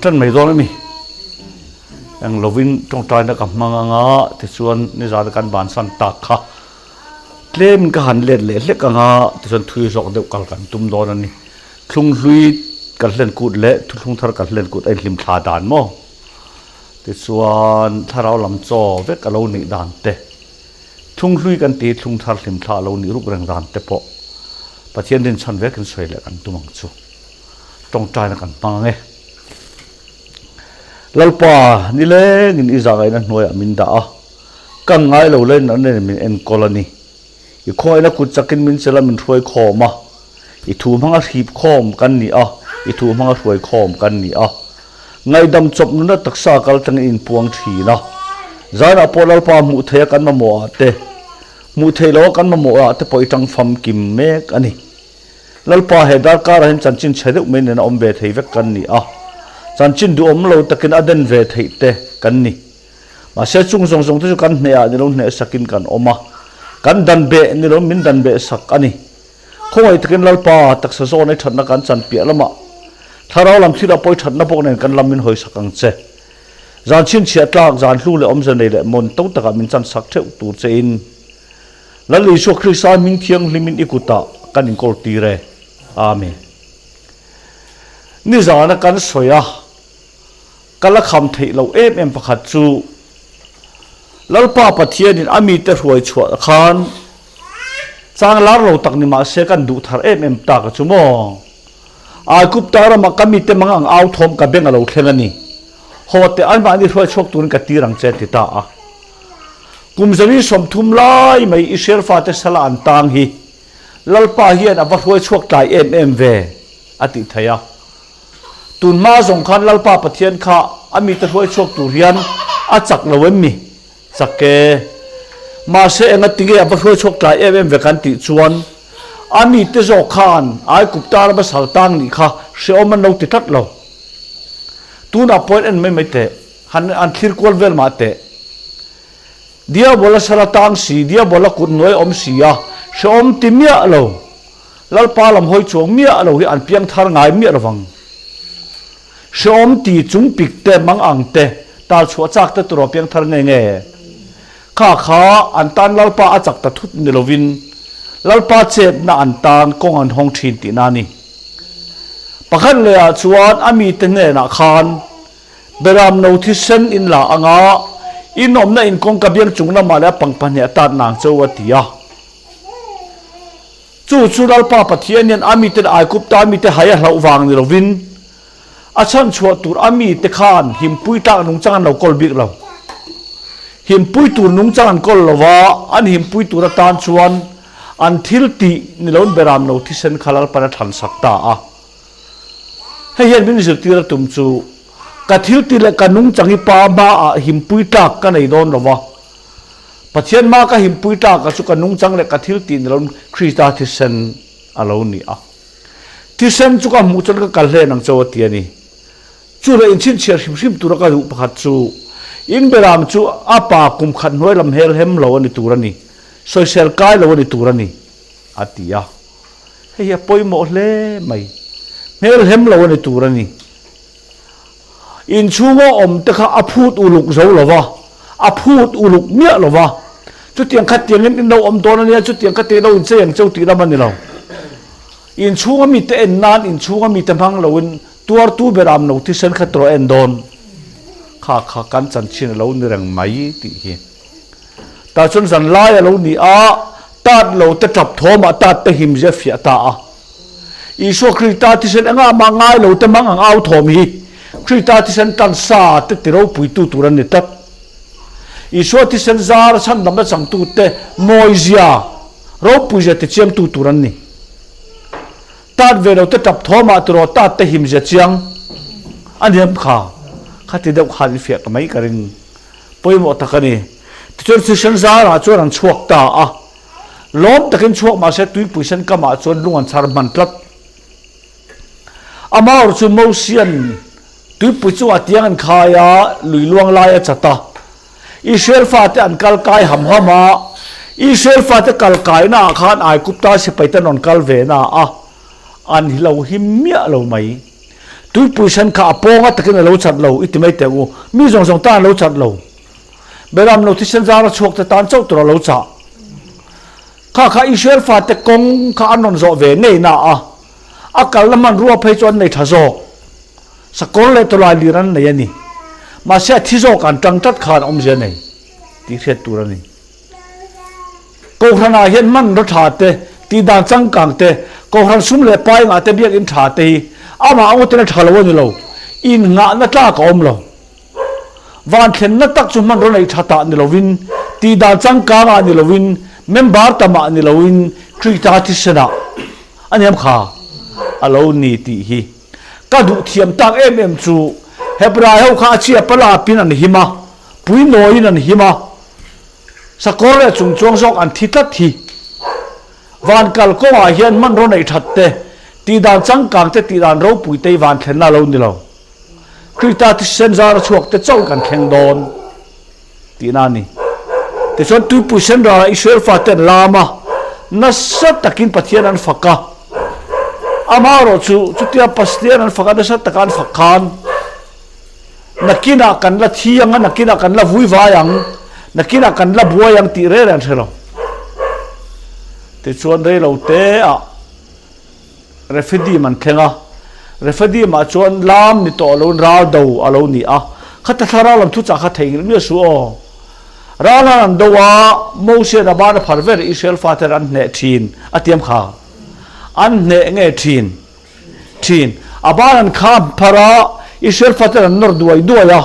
Ṭan mai dawn a ni. Eng lovin ṭawngṭaina ka hmang anga tichuan nizana kan bansan tak kha tlemin ka han let leh hlek anga tichuan thui zawk deuh kal kan tum dawn a ni. Thlung hlui kan hlen kut leh thuthlung thar kan hlen kut a inhlim thla dan maw? Tichuan thlarau lam chaw vek a lo nih dan te, thlung hlui kan ti thlung thar hlim thla a lo nih ruk reng dan te pawh Pathian rinchhan vekin sawi leh kan tum ang chu. Tawngtaina kan hmang ang e. Lalpa, nilengin i zahngaihna hnuaiah min dah a, ka ngai lo lain an nen min enkawl a ni. I khawngaihna kut chakin min chelh a, min hruai khawm a. I thu hmanga hrip khawm kan ni a, i thu hmanga hruai khawm kan ni a. Ngaihdam chawp nuna taksa kal tlangin i inpuang thin a. Zanah pawh Lalpa hmuh theih a kan mamawh ah te, hmuh theih loh a kan mamawh ah te pawh i tangfam kim mek a ni. Lalpa he darkarah hian chanchin chhe deuh mai nena awm ve thei vek kan ni a, chanchin duhawm lo takin a den ve theih te kan ni. Mahse chung zawng zawng te chu kan hnehah ni lo hneh sakin kan awm a, kan dan beh ni lo min dan beh sak a ni. Khawngaih takin Lalpa taksa zawn ei thatna kan chan piah lamah thlarau lam thil a pawi thatna bawk nen kan lam min hawi sak ang che. Zan chhinchhiah tlak, zan hlu leh awmze nei leh mawn to takah min chan sak theuh tur chein Lal Isua Krista hming thianghlimin i kutah kan inkawl tir e. Amen. Nizana kan sawi a, ka la kham theih loh em em pakhat chu, Lalpa Pathianin a mite hruai chhuah khan chang lar lo tak ni mah se kan duh thar em em tak a chu maw? Aigupta ramah ka mite mang ang au thawm ka beng a lo thleng a ni. Haw teh anmahni hruai chhuak turin ka tir ang che ti ta a. Kum zali 30 lai mai Israel fate sala an tang hi Lalpa hian a va hruai chhuak tlai em em ve a tih theih a. Tun hma zawng khan Lalpa Pathian kha a mite hruai chhuak tur hian a chak lo em mi? Chak e. Mahse enga tinge a va hruai chhuak tlai em em ve kan tih chuan a mite zawk khan Aigupta rama sal tang nih kha hrehawm an lo ti tlat lo. Tunah pawhin en mai mai teh. Han an thlir kual vel mah teh. Diabola sal a tang si, Diabola kut hnuai awm si a, hrehawm ti miah lo, Lalpa lam hawi chuang miah lo hi an piang thar ngai miah lovang. Hrehawm ti chung pik te, mang ang te, tal chhuah chak te turaw piang thar nge nge? Kha kha an tan Lalpa a chak ta thut ni lovin, Lalpa chetna an tan kawng an hawng thin tihna a ni. Pakhat lehah chuan a mite hnenah khan, Beram no thisen in la anga in awmna in kawngka biang chung lamah leh a pangpahnih a tat nang cho a ti a. Chu chu Lalpa Pathian hian a mite leh Aigupta mite hai a hlauh vang ni lovin a chhanchhuah tur a mite khan himpui tlak nungchang an lo kawl bik lo. Himpui tur nungchang an kawl lo va, an himpui tur atan chuan an thil tih ni loin beram no thisen kha Lalpan a thlansak ta a. Hei hian min zirtir a tum chu, ka thil ti leh ka nungchang hi pa hmaah himpui tlak ka nei dawn lo va, Pathian hmaa ka himpui tlak a chu ka nungchang leh ka thil tih ni loin Krista thisen a lo ni a. Thisen chu ka hmuh chuan ka kal hlen ang cho a ti a ni. Chu leh inchhinchhiar hrim hrim tura ka duh pakhat chu, in beram chu a pa kum khat hnuai lam hel hem lo a ni tur a ni, sawisel kai lo a ni tur a ni, a ti a. Hei hi a pawimawh hle mai. Hmel hem lo a ni tur a ni. Inchhunga awm te kha a phut uluk zo lo va, a phut uluk miah lo va. Chutiang kha tiangin in lo awm dawn a nia, chutiang kha tiang lo inchei ang cheu tih lam a ni lo. Inchhunga mite en nan inchhunga mite hmang loin tuartu ber am lo thisen kha tawh a en dawn. Kha kha kan chanchin a lo ni reng mai tih hi. Tah chuan zan lai a lo ni a, tat lo te tap thawmah tat te him zia fiah ta a. Isua Krista thisen engah mah ngai lo te mang ang au thawm hi Krista thisen tan sa te ti ropuitu tur an ni tlat. Isua thisen zar chhandamna changtu te mawizia, ropuizia ti chiangtu tur an ni. Tat ve lo te tap thawmah tiraw tat te him zia chiang a niam kha. Khati deuh khan in fiah ta mai ka ring. Pawimawh tak a ni. Tichuan thisen zarah chuan an chhuak ta a. Lawm takin chhuak mah se tuipui sen kamah chuan lung an chhar hman tlat. Amaherawh chu Mosian tuipui chungah tiang an khai a, lui luang lai a chat a. Israel fate an kal kai ham ham a, Israel fate kal kaina ah khan Aigupta sipai te an rawn kal ve na a, an hi lo him miah lo mai. Tuipui sen kha a pawnga takin a lo chat lo i ti mai teh u. Mi zawng zawng tan a lo chat lo. Beram lo thisen zara chhuak te tan chauh tur a lo chah. Kha kha Israel fate kawng kha an rawn zawh ve ngei na a, a kalna hmanrua phei chu an nei tha zawk. Sakawr leh tawlai lir an nei a ni. Mahse a thi zawk an tang tlat khan awmzia nei tih hriat tur a ni. Kohhranah hian hmanraw tha te, tihdan changkang te, kohhran sum leh pai ngah te biakinn tha te hi amah angawtin a tha lo a ni lo. Innghahna tlak a awm lo. Van thlenna tak chu hmanraw neih tha tah ni lovin, tihdan changkangah ni lovin, member tamah ni loin Krista thisenah a niam kha a lo ni tih hi ka duh thiam tak em em chu Hebrai ho kha a chhia palapin an him a, puinawiin an him a, Sakawr leh chungchuang zawk an thi tlat hi. Van kal kawngah hian hmanraw neih that te, tihdan changkang te, tihdan ropui te hi van thlenna a lo ni lo. Krista thisen zara chhuak te chauh kan thleng dawn tihna a ni. Tichuan tuipui sen ralah Israel fate an lam a, nasa takin Pathian an fak a. Amaherawhchu chutia Pathian an fak a, nasa taka an fak khan, Nakinah kan la thi ang a, nakinah kan la vui vai ang, nakinah kan la buai ang tih reng an hre lo. Tichuan rei lo te ah Rephidim an thleng a, Rephidim ah chuan lam ni tawh loin ral do a lo ni a, khata thlarau lam thuchah kha theihnghilh miah suh aw. Ral han an do a, Mosian a ban a phar vel Israel faten an hneh thin a tiam kha. An hneh nge thin? Thin. A ban an kha phar a, Israel faten an nawr duai duai a.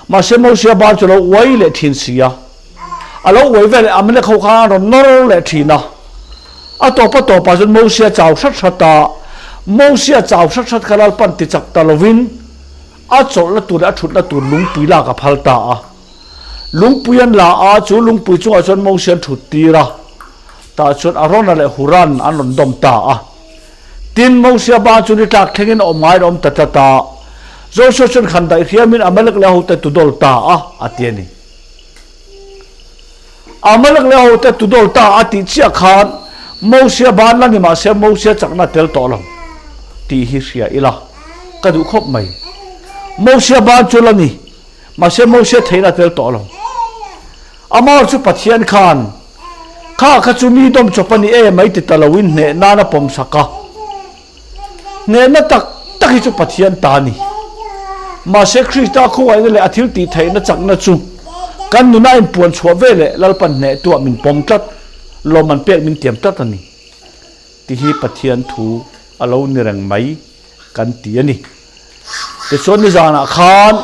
Mahse Mosia ban chu a lo uai leh thin si a. A lo uai veleh Amalek ho khan an rawn nawr leh thin a. A tawp a tawpah chuan Mosia chau hrat hrat a, Mosia chau hrat hrat kha Lalpan ti chak ta lovin a chawlhna tur leh a thutna tur lungpui lak a phal ta a. Lungpui an la a, chu lungpui chungah chuan Mosia an thut tir a. Tah chuan Arona leh Huran an rawn dawm ta a. Tin, Mosia ban chu ni tlak thlengin a awm ngaiin a awm ta tlat a. Joshua chuan khan daih hriamin Amalek leh a hote tudawl ta a, a ti a ni. Amalek leh a hote tudawl ta a tih chiah khan Mosia ban la ni mah se Mosia chakna tel tawh lo tih hi hria ila ka duh khawp mai. Mosia ban chu la ni mahse Mosia theihna tel tawh lo. Amah chu Pathian khan, Kha kha chu mi dawm chawp a ni e mai ti ta loin hneh nan a pawm sak a. Hnehna tak tak hi chu Pathian ta a ni. Mahse Krista khawngaihna leh a thil tih theihna chakna chu kan nuna inpuan chhuah ve leh Lalpan hnehtuah min pawm tlat, lawmman pek min tiam tlat a ni tih hi Pathian thu a lo ni reng mai kan ti a ni. Tichuan nizanah khan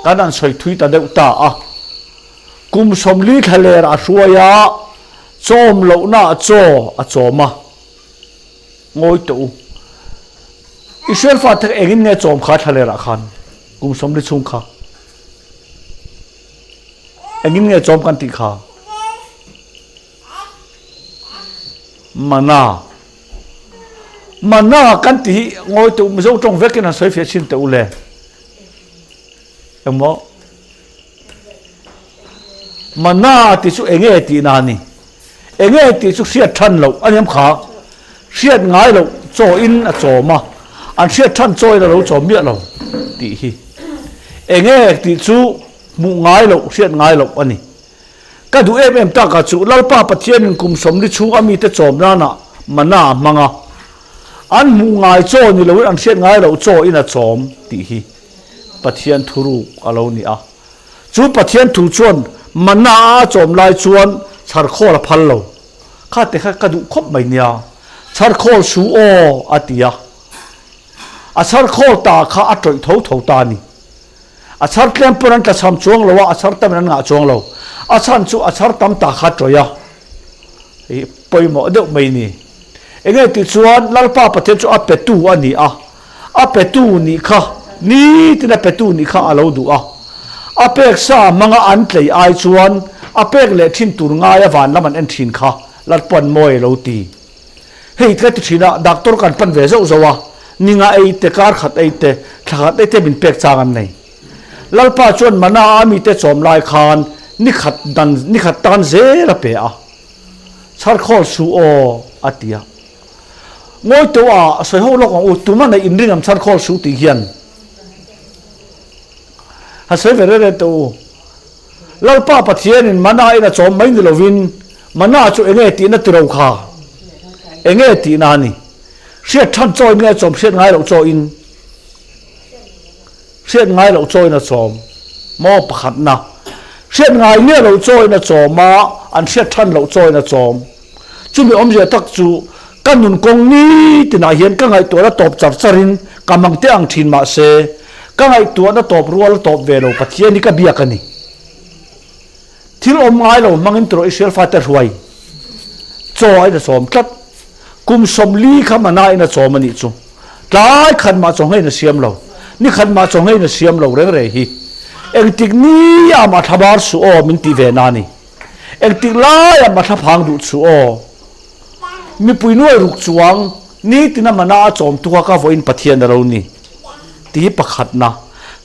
kan han sawi thui ta deuh ta a. Kum 40 thla ler a hruai a, chawm lohna ah chaw a chawm a. Ngawi teh u. Israel fate kha engin nge chawm kha thla ler ah khan kum 40 chhung kha? Engin nge chawm kan tih kha? Mana. Mana kan tih hi ngawi teh u Mizo tawng vekin han sawi fiah chhin teh u le. Engmaw? Mana tih chu enge tihna a ni. Enge tih chu hriat than loh a niam kha. Hriat ngai loh chaw in a chawm a, an hriat than chaw in a lo chawm miah lo tih hi. Enge tih chu hmuh ngai loh, hriat ngai loh a ni. Ka duh em em taka chu Lalpa Pathianin kum 40 chhung a mite chawm nana mana a hmang a, an hmuh ngai chaw ni loin an hriat ngai loh chaw in a chawm tih hi. Pathian thuruk a lo ni a. Chu Pathian thu chuan manna a chawm lai chuan chharkhawl a phal lo. Kha te kha ka duh khawp mai nia. Chharkhawl su aw a ti a. A chharkhawl ta kha a tawih tho tho ta a ni. A chhar tlem pawn an tlachham chuang lo a, a chhar tamin an ngah chuang lo. A chhan chu a chhar tam ta kha a tawih a. Hei pawimawh deuh mai ni. Enge tih chuan Lalpa Pathian chu a petu a ni a. A petu nih kha, nitin a petu nih kha a lo duh a. A pek sa hmanga an tlei ai chuan a pek leh thin tur ngaia van lam an en thin kha Lalpa'n mawi a lo ti. Hei ka ti thin a, doctor kan pan ve zauh zauh a, ninga ei te, kar khat ei te, thla khat ei te min pek chang an nei. Lalpa chuan mana a mite chawm lai khan ni khat dan, ni khat tan zel a pe a. Chharkhawl suh aw, a ti a. Ngawi tawh a, sawi ho lawk ang u, tuma nei inring ang chharkhawl suh tih hian. Han sawi ve reng reng teh u. Lalpa Pathianin mana in a chawm mai ni lovin mana chu enge tihna ti ro kha? Enge tihna a ni? Hriat than chaw in nge a chawm hriat ngai loh chaw in? Hriat ngai loh chaw in a chawm maw pakhatna? Hriat ngai miah loh chaw in a chawm a, an hriat than loh chaw in a chawm. Chumi awmzia tak chu ka nun kawng ni tinah hian ka ngaihtuahna tawp char charin ka mang teh ang thin mahse ka ngaihtuahna tawp rual a tawp ve lo Pathian hi ka biak a ni. Thil awm ngai lo hmangin tawrh Israel fate hruai chaw a in a chawm tlat. Kum 40 kha mana in a chawm a nih chu. Tlai khat mah chaw ngeiin a siam lo. Ni khat mah chaw ngeiin a siam lo reng reng hi. Engtik ni ah mah thlabar suh aw min tih ve na a ni. Engtik laiah mah thlaphang duh chu aw. Mipui nuai ruk chuang nitin a mana a chawm tuk a ka vawiin Pathian a lo ni tih hi pakhatna.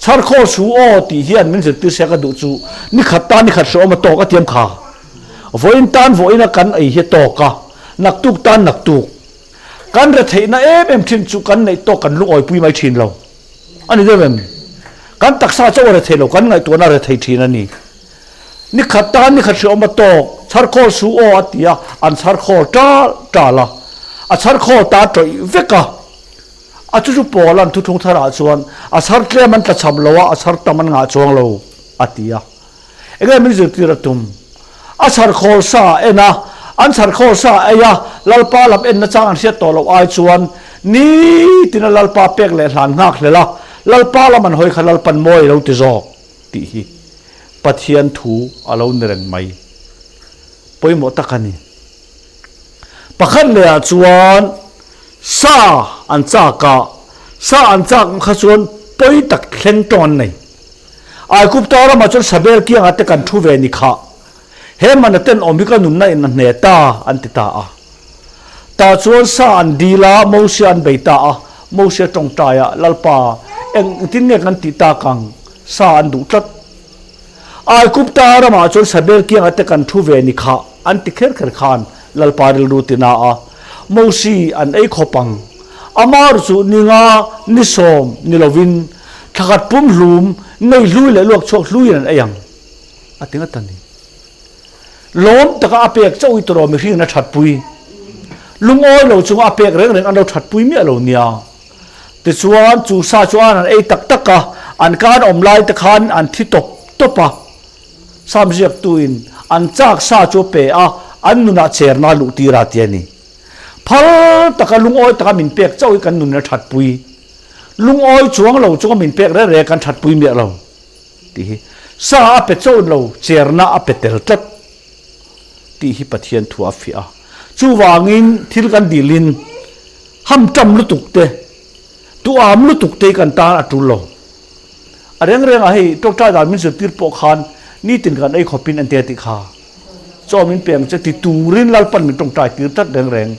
Chharkhaw su aw tih hian min zirtir sia ka duh chu ni khat tan ni khat hrehawm a tawk a tiam kha. Vawiin tan vawiin a kan ei hi a tawk a, naktuk tan naktuk. Kan retheihna em em thin chu kan neih tawk kan lungawipui mai thin lo. A ni deuh em? Kan taksa chauh a rethei lo, kan ngaihtuahna a rethei thin a ni. Ni khat tan ni khat hrehawm a tawk, chharkhawl su aw a ti a, an chharkhawl tal tal a. A chharkhawl ta tawih vek a. A chu chu pawl an thuthlung tharah chuan a chhar tlem an tlachham lo a, a chhar tam an ngah chuang lo a ti a. Enge min zirtir a tum? A chharkhawl sa a en a, an chharkhawl sa a ei a, Lalpa lam enna chang an hriat tawh loh ai chuan nitin a Lalpa pek leh hlan nghak hlel a, Lalpa lam an hawi kha Lalpan mawi a lo ti zawk tih hi Pathian thu a lo ni reng mai. Pawimawh tak a ni. Pakhat lehah chuan sa an chak a, sa an chak kha chuan pawi tak thleng tawng an nei. Aigupta ramah chuan Sabel kiangah te kan thu ve ni kha. He mana tenawm hi ka nunna in a hne ta, an ti ta a. Tah chuan sa an dil a, Mosia an bei ta a. Mosia tawngtai a, Lalpa, engtin nge kan tih tak ang? Sa an duh tlat. Aigupta ramah chuan Sabel kiangah te kan thu ve ni kha, an ti kher kher khan Lalpa rilru ti na a. Mosi an ei khawp ang. Amar chu ni nga, ni 10 ni lovin Thlakhat pum hlum, nei hlui leh luak chhuak hluiin an ei ang, a ti ngat a ni. Lawm taka a pek chauh hi tawrh mihringin a thatpui. Lungawi lo chunga a pek reng reng an lo thatpui miah lo nia. Tichuan, chu sa chuan an ei tak tak a, an kan awm lai te khan an thi tawp tawp a. Sam ziaktuin an chak sa chu a pe a, an nunah cherna a luhtir a ti a ni. Phal taka lungawi taka min pek chauh hi kan nunin a thatpui. Lungawi chuang lo chunga min pek reng reng kan thatpui miah lo tih hi sa a pe chauh lo, cherna a pe tel tlat tih hi Pathian thu a fiah a. Chuvangin thil kan dilin hamtam lutuk te, tuam lutuk te hi kan tan a tul lo. A reng rengah hei tawngtai dan min zirtir pawh khan nitin kan ei khawpin an tia tih kha chaw min pe ang che ti turin Lalpan min tawngtai tir tlat reng reng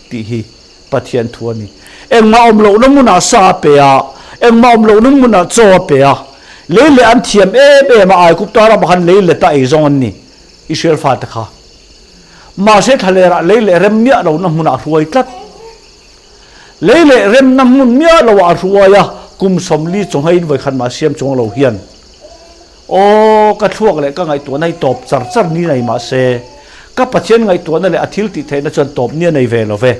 tih hi Pathian thu a ni. Engmah awm lohna hmunah sa a pe a, engmah awm lohna hmunah chaw a pe a. Lei leh an thiam em em a, Aigupta ramah khan lei let a ei zawng an ni, Israel fate kha. Mahse thlalerah lei leh rem miah lohna hmunah a hruai tlat. Lei leh remna hmun miah loah a hruai a, kum 40 chawnghein vawikhat mah siam chuang lo hian, Aw, ka thluak leh ka ngaihtuahna hi tawp char char ni nei mah se, ka Pathian ngaihtuahna leh a thil tih theihna chuan tawp ni a nei ve lo ve.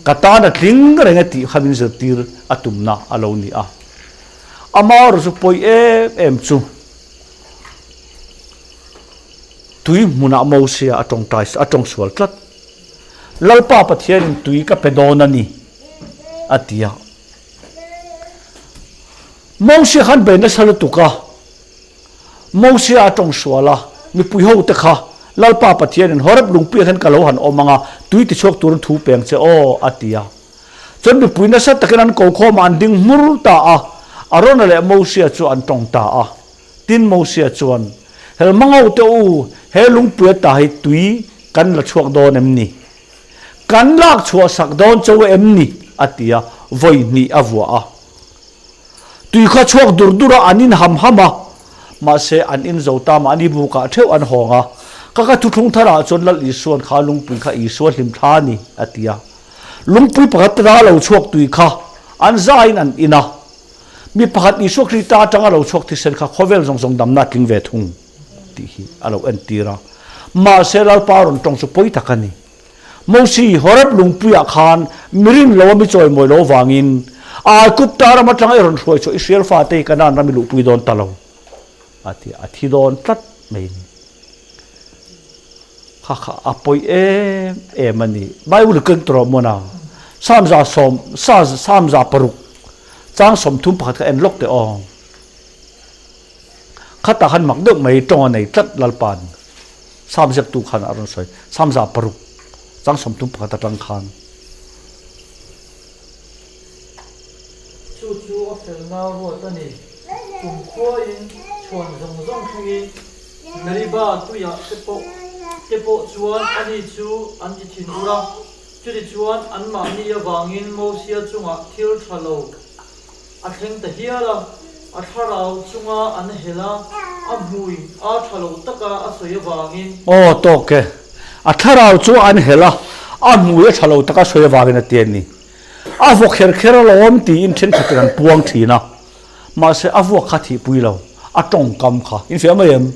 Ka tan a tling reng e tih kha min zirtir a tumna a lo ni a. Amaherawh chu pawi em em chu tui hmunah Mosia a tawngtai a tawng sual tlat. Lalpa Pathianin tui ka pe dawn a ni, a ti a. Mosia khan bei nasa lutuk a, Mosia a tawng sual a, mipui ho te kha Lalpa Pathianin Horeb lungpuiah hian ka lo han awm ang a, tui tichhuak turin thu peng che aw, a ti a. Chuan mipui nasa takin an ko khawm a, an ding hmur ta a, Arona leh Mosia chu an tawng ta a. Tin Mosia chuan, Helhmang ho te u, he lungpui ata hi tui kan la chhuak dawn em ni? Kan lak chhuah sak dawn cho em ni? a ti a, vawi hnih a vuah a. Tui kha chhuak dur dur a, an in ham ham a, mahse an in zo ta mahni bukah theuh an hawng a. Ka ka thuthlung tharah chuan Lal Isua'n kha lungpui kha Isua hlim thla a ni, a ti a. Lungpui pakhat te lo chhuak tui kha an zaiin an in a. Mi pakhat Isua Krista atanga lo chhuak thisen kha khawvel zawng zawng damna a tling ve thung tih hi a lo entir a. Mahse Lalpa rawn tawng chu pawi tak a ni. Mosi, Horeb lungpuiah khan mirin lo a mi chawimawi lo vangin Aigupta ram atanga i rawn hruai chhuah Israel fate hi Kanaan ram i luhpui dawn ta lo a ti a, a thi dawn tlat mai a ni. Kha kha a pawi em em a ni. Bible i keng tawh mawn a, Samza sawm, Samza paruk chang 31 kha en lawk teh aw. Khatah khan mak deuh mai tawng a nei tlat Lalpa'n. Sam ziaktu khan a rawn sawi. Samza paruk chang 31 atang khan. Chu chu a felna ruat a ni. Kum khuain chhuan zawng zawng thlengin Meriba tuiah te pawh te pawh chuan ani chu an ti thin ur a. Chutichuan anmahni avangin Mosia chungah thil tha lo a thleng ta hial a, a thlarau chunga an hel a, a hmui a tha lo taka a sawi avangin. Aw tawk e, a thlarau chu an hel a, a hmui a tha lo taka a sawi avangin a ti a ni. A vuak kher kher alawm tiin thenkhatin an puang thin a, mahse a vuak kha thihpui lo, a tawngkam kha infiah mai em?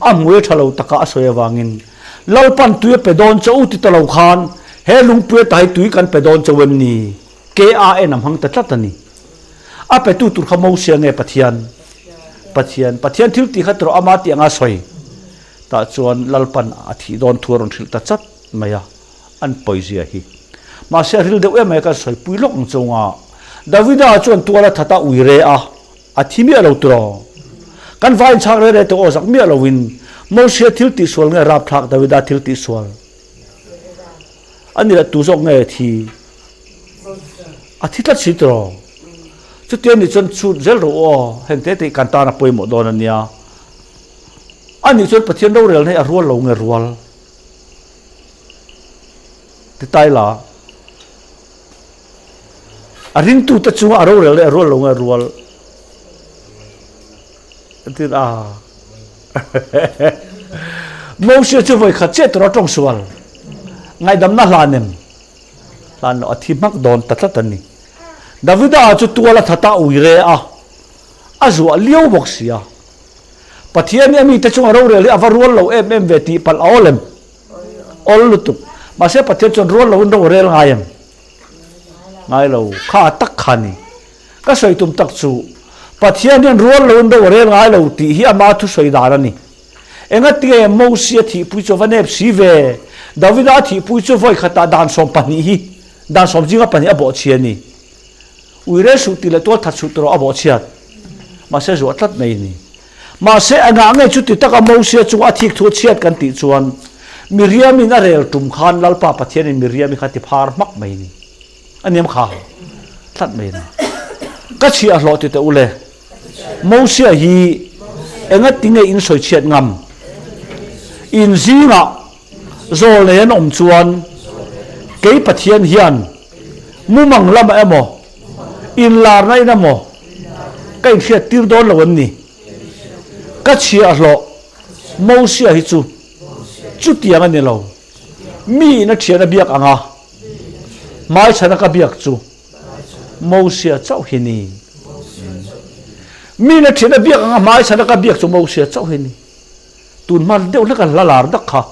A hmui a tha lo taka a sawi avangin Lalpan tui a pe dawn che u ti ta lo khan he lungpui ata hi tui kan pe dawn cheu em ni? KAN a hmang ta tlat a ni. A petu tur kha Mosia nge Pathian? Pathian. Pathian thil tih kha tawh ama tih anga sawi. Tah chuan Lalpan a thih dawn thu a rawn hrilh ta chat mai a, an pawizia hi. Mahse a ril deuh em mai a kan sawi pui lawk ang chunga Davida chuan tual a that a ui re a, a thi miah lo tiraw? Kan vai inchhak re re tawh aw zak miah loin Mosia thil tihsual nge rapthlak Davida thil tihsual? A ni leh tu zawk nge thi? A thi tlat si tiraw? Chutia nih chuan chhut zel rawh u aw, heng te te hi kan tan a pawimawh dawn a nia. A nih chuan Pathian rorelna hi a rual lo nge rual? Ti tai la. A ringtute chunga a rorelna hi a rual lo nge rual? Tin a. Moses chu vawi khat chiah tura tawng sual. Ngaihdamna hlan em? Hlan lo, a thi hmak dawn ta tlat a ni. Davida chu tual a that a, ui re a, a zuah liau bawk si a. Pathian hi a mite chunga rorel hi a va rual lo em em ve tih palh a awl em? Awl lutuk. Mahse Pathian chuan rual loin ro a rel ngai em? Ngai lo. Kha a tak kha a ni. Ka sawi tum tak chu, Pathian hian rual loin ro a rel ngai lo tih hi ama thusawi dan a ni. Engatinge Mosia thihpui chu a va nep si ve? Davida a thihpui chu vawi khatah dan 12 hi, dan sawm zinga pahnih a bawhchhia a ni. Ui rel suh tih leh tual that suh tawh a bawhchhiat. Mahse zuah tlat mai a ni. Mahse engah nge chuti taka Mosia chunga a thik thu a chhiat kan tih chuan, Miriamin a rel tum khan Lalpa Pathianin Miriami kha ti phar hmak mai a ni. A niam kha tlat mai a ni. Ka chhiah hlawh ti teh u le. Mosia hi engati nge in sawi chhiat ngam? In zingah zawl nei an awm chuan kei Pathian hian mumang lamah emaw, inlarna in emaw ka inhriat tir dawn lo em ni? Ka chhiahhlawh Mosia hi chu chutiang a ni lo. Mi in a thian a biak ang a, hmaichhana ka biak chu Mosia chauh hi ni. Mi na ṭhian a biak anga hmai chhan a ka biak chu Mosia chauh hi ni. Tun hma deuh hlek a hla lar dak kha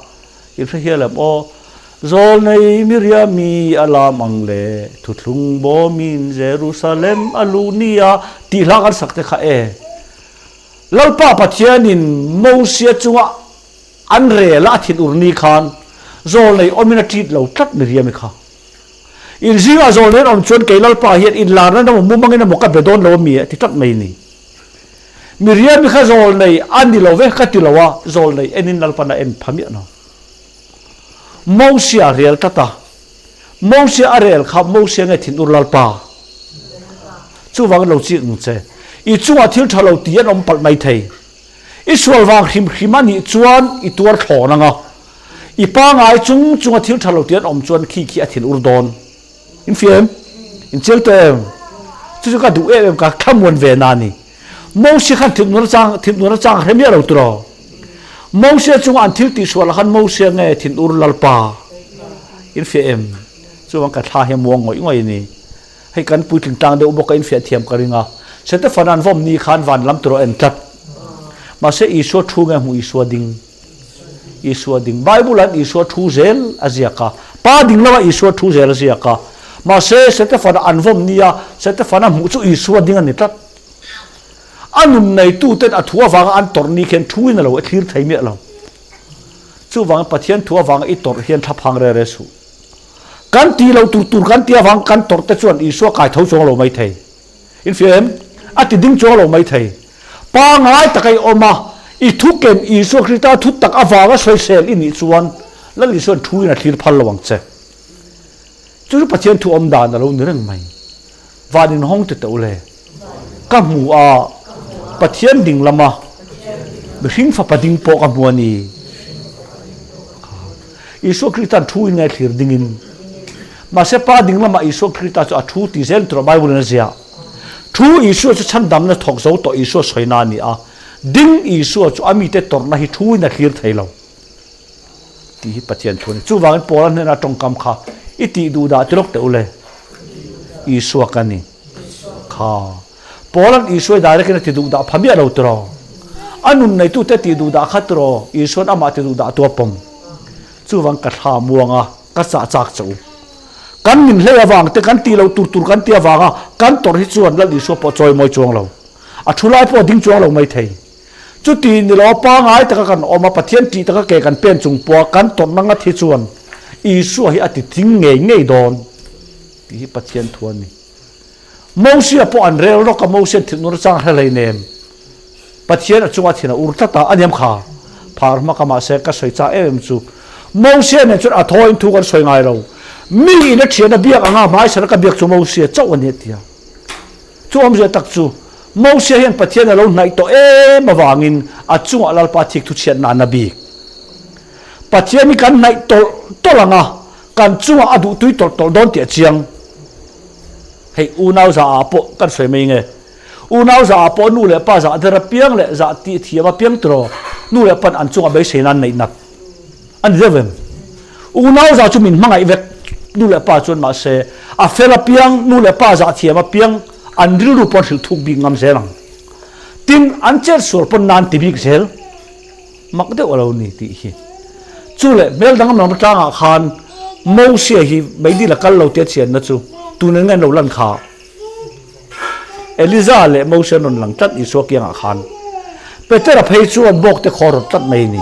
i hre hial em aw. Zawlnei Miriami a lam ang le, thuthlung bawmin Jerusalem a luh ni a tih hla kan sak te kha e. Lalpa Pathianin Mosia chunga an rel a a thin ur ni khan zawlnei awmin a ṭit lo tlat Miriami kha. In zingah zawl nen awm chuan kei Lalpa hian inlarna emaw mumangin emaw ka be dawn lo ami a ti tlat mai ni. Miriami kha zawl nei a ni lo ve ka ti lo a, zawl nei enin Lalpan a en pha miah lo. Mosia a rel tlat a, Mosia a rel kha Mosia nge thinur Lalpa? Chuvangin lo chik ang che. I chungah thil tha lo ti an awm palh mai thei. I sual vang hrim hrim a nih chuan i tuar thlawn ang a. I pangai chung chunga thil tha lo ti an awm chuan khi khi a thin ur dawn. In fia em? In chiang tawh em? Chu chu ka duh em em ka thlamuan ve na ni. Moses khan thin ur chang thin ur chang hre miah lo tiraw. Moses chunga an thil tih sual ah khan Moses nge thin ur Lalpa. In fia em? Chuvang ka thla hi a muang ngawih ngawih a ni. Hei kan puitling tlang deuh bawk a in fiah thiam ka ring a. Setefan an vawm ni khan van lam tur a en tlat. Mahse Isua thu nge hmuh Isua ding? Isua ding. Bible an Isua thu zel a ziak a. Pa ding lama Isua thu zel a ziak a. Mahse Setefana an vawm nia Setefana hmuh chu Isua ding a ni tlat. A nun neituten a thu avanga an tawrh ni khian thu in a lo thlir thei miah lo. Chuvangin Pathian thu avanga i tawrh hian thlaphang re re suh. Kan ti lo tur tur kan ti avang kan tawrh te chuan Isua kai tho chuang lo mai thei. In hria em? A ti ding chuang lo mai thei. Pangngai taka i awm a, i thu ken Isua Krista thu tak avanga sawisel i nih chuan Lal Isua'n thu in a thlir phal lo ang che. Chu chu Pathian thu awm dan a lo ni reng mai. Van inhawng ti teh u le. Ka hmu a, Pathian ding lama mihring fapa ding pawh ka hmu a ni. Isua Krista'n thu in ngai thlir dingin. Mahse Pa ding lamah Isua Krista chu a thu ti zel tura Bible in a ziah. Thu Isua chu chhandamna thawk zo tawh Isua sawina a ni a. Ding Isua chu a mite tawrhna hi thu in a thlir thei lo tih hi Pathian thu a ni. Chuvangin Paula hnena tawngkam kha i tih duh dah ti lawk teh u le. Isua ka ni. Kha. Paula'n Isua direct in a ti duh dah pha miah lo tiraw? A nun neitute tih duh dah kha tiraw Isua'n amah ti duh dah tu a pawm? Chuvang ka thla muang a, ka chah chak che u. Kan min hlei avang te, kan tih loh tur tur kan tih avanga kan tawrh hi chuan Lal Isua pawh chawi mawi chuang lo. A thu lai pawh a ding chuang lo mai thei. Chuti ni lo pangai taka kan awm a, Pathian tih taka ke kan pen chung pawha kan tawrhna ngat hi chuan Isua hi a ti thing ngei ngei dawn tih hi Pathian thu a ni. Mosia pawh an rel rawk a, Mosia'n thilhnur chang hre hlei nem. Pathian a chunga thin a ur tlat a, a niam kha phar hmak a, mahse ka sawi chak em em chu Mosia nen chuan a thaw in thu kan sawi ngai lo. Mi in a thian a biak anga hmaisara ka biak chu Mosia chauh a ni a ti a. Chu awmzia tak chu Mosia hian Pathian a lo hnaih tawh em avangin a chungah Lalpa thik thu chhiat nan a bik. Pathian hi kan hnaih tawlh tawlh ang a, kan chungah a duhtui tawlh tawlh dawn tih a chiang. Hei unau zah ah pawh kan sawi mai nge? Unau zah ah pawh nu leh pa zah der apiang leh zah tih thiam apiang tiraw nu leh pan an chungah beisei nan neih nat a ni deuh em? Unau zah chu min hmangaih vek nu leh pa chuan mahse a fel apiang nu leh pa zah thiam apiang an rilru pawn hrilh thuk bik ngam zel ang. Tin, an chet sual pawn nan ti bik zel. Mak deuh a lo ni tih hi. Chu leh hmel dang lam tlangah khan Mosia hi meidil a kal lo tia chianna chu tunin nge an lo lan kha? Eliza leh Mosia an rawn lang tlat Isua kiangah khan. Petera phei chuan bawkte khaw a rawt tlat mai a ni.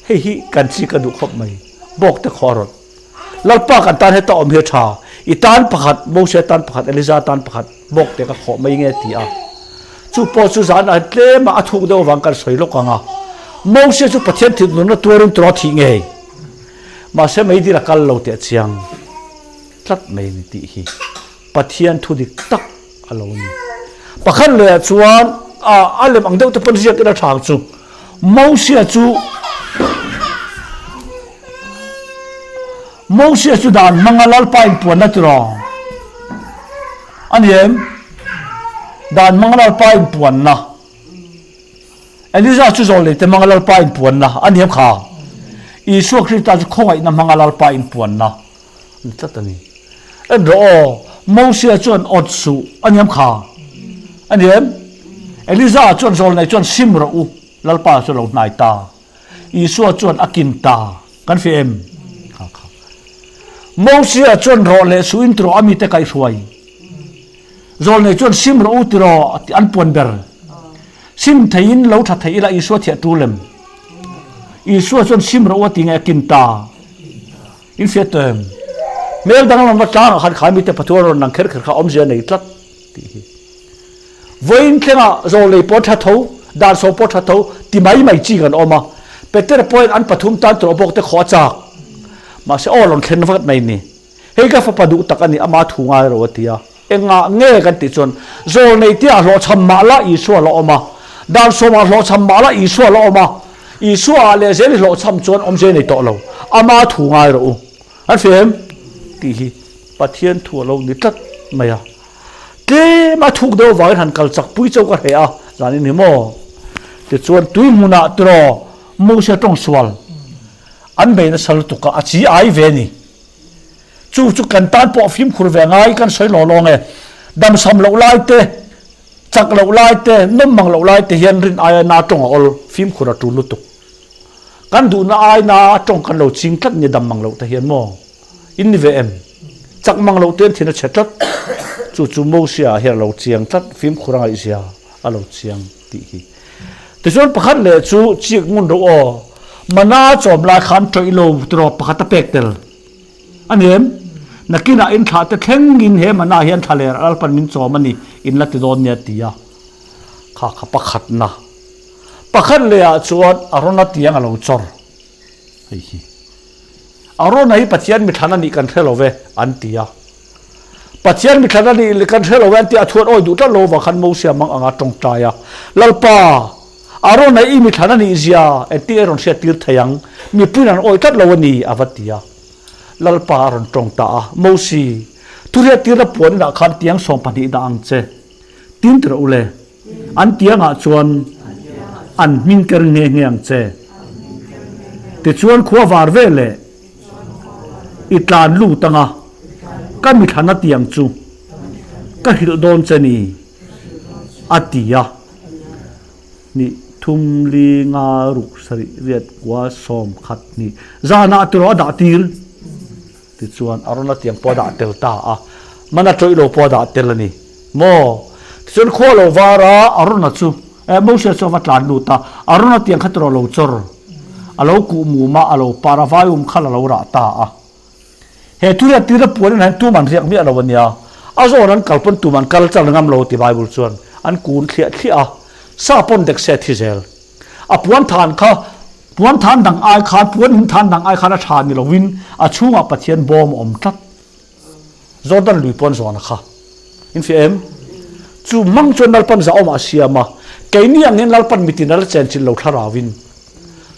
Hei hi kan chi ka duh khawp mai. Bawkte khaw a rawt. Lalpa kan tan heta awm hi a tha. I tan pakhat, Mosia tan pakhat, Eliza tan pakhat bawkte ka khawh mai nge ti a. Chu pawh chu zanah tlema a thuk deuh avang kan sawi lawk ang a. Mosia chu Pathian thinlungna tuarin tura thih ngei. Mahse meidil a kal lo teh chiang tlat mai a ni tih hi Pathian thu dik tak a lo ni. Pakhat lehah chuan a lem ang deuh te pawn ziak ila thang chu Mosia chu Mosia chu dan hmanga Lalpa inpuanna tiraw a ni em? Dan hmanga Lalpa inpuanna Eliza chu zawlei te hmanga Lalpa inpuanna a ni em kha? Isua Krista chu khawngaihna hmanga Lalpa inpuanna a ni tlat a ni. En rawh aw, Mosia chuan awt suh a ni em kha? A ni em? Eliza chuan zawlnei chuan sim rawh u, Lalpa chu a lo hnai ta. Isua chuan a kin ta. Kan hria em? Kha kha. Mosia chuan rawh leh suh in tiraw a mite kaihhruai. Zawlnei chuan sim rawh u tiraw tih an puan ber. Sim theiin lo tha thei ila Isua thiah tul em? Isua chuan sim rawh u a ti nge a kin ta. In hria tawh em? Hmel danglam va tlangah khan khai mite Pathian rawn lang kher kher kha awmzia nei tlat tih hi. Vawiin thlengah zawlnei pawh tha tho, dan sawm pawh tha tho ti mai mai chi kan awm a. Petera pawhin an pathum tan tawh bawk te khaw a chak. Mahse aw rawn thlen vat mai ni. Hei ka fapa duh tak a ni, ama thu ngai ro a ti a. Engah nge kan tih chuan zawlnei tia hlawhchham mah la Isua la awm a, dan sawmah hlawhchham mah la Isua la awm a, Isua ah leh zel i hlawhchham chuan awmze nei tawh lo, ama thu ngai rawh u. An hria em? Tih hi Pathian thu a lo ni tlat mai a. Tlem a thuk deuh avangin han kal chak pui chauh ka hreh a, zan in hi maw? Tichuan tui hmunah tiraw Moses tawng sual an bei nasa lutuk a, a chi ai ve a ni. Chu chu kan tan pawh fimkhur ve ngai kan sawi law lawng e. Damsam loh lai te. Chak loh lai te, nawm mang loh lai te hian rin aia na tawng a awl, fimkhur a tul lutuk. Kan duhna ai na tawng kan lo ching tlat nia dam mang loh te hian maw? In ni ve em? Chak mang loh te an thin a chhe tlat. Chu chu Mosia hian a lo chiang tlat, fimkhur a ngaihzia a lo chiang tih hi. Tichuan pakhat leh chu chik ngun ro aw, mana chawm lai khan tawih lo tiraw pakhat a pek tel. A ni em? Nakinah in thlah te thlengin he mana hian thla ler Lalpan min chawm a ni, in la ti dawn nia ti a. Kha kha pakhatna. Pakhat lehah chuan Arona tiang a lo chawr. Hei hi. Arona hi Pathian mithlan a nih kan hre lo ve, an ti a. Pathian mithlan a nih kan hre lo ve an ti a, a thuan awi duh tlat lo vang khan Mosia mang anga tawngtai a. Lalpa! Arona i mithlan a nih zia engtin a rawn hriat tir thei ang? Mipuiin an awi tlat lo a ni, a va ti a. Lalpa a rawn tawng ta a, Mosi, thuriat tirna puan inah khan tiang 12 dah ang che. Tin tirh u le, an tiangah chuan an hming ker nghe nghe ang che. Tichuan khua var ve leh i tlan lut anga ka mithlan a tiang chu ka hrilh dawn che ni, a ti a. Ni thum li nga ruk sarih riat kua 11 zanah tiraw a dah tir tichuan a rawn a tiang pawh a dah tel ta a, man a tawih lo pawh a dah tel a ni maw? Tichuan khua lo var a, a rawn a chu eh Moses chu a va tlan lut a, a rawn a tiang kha tiraw lo chawr a lo kuh mum a, a lo par a, vaium khal a lo rah ta a. He thu riat tirna puan in hian tum an riak miah lo a nia. A zawn an kal pawn tum an kal chal ngam lo ti Bible chuan an kun thliah thliah a, sa pawn dek se thi zel. A puan than kha puan than dang ai khan puan in than dang ai khan a tha ni lovin a chhungah Pathian bawm a awm tlat. Jordan lui puan zawn a kha. In fiah em? Chu hmang chuan Lalpan zahawm ah a siam a, keini ang hian Lalpan mitin a la chenchilh lo thlarau in.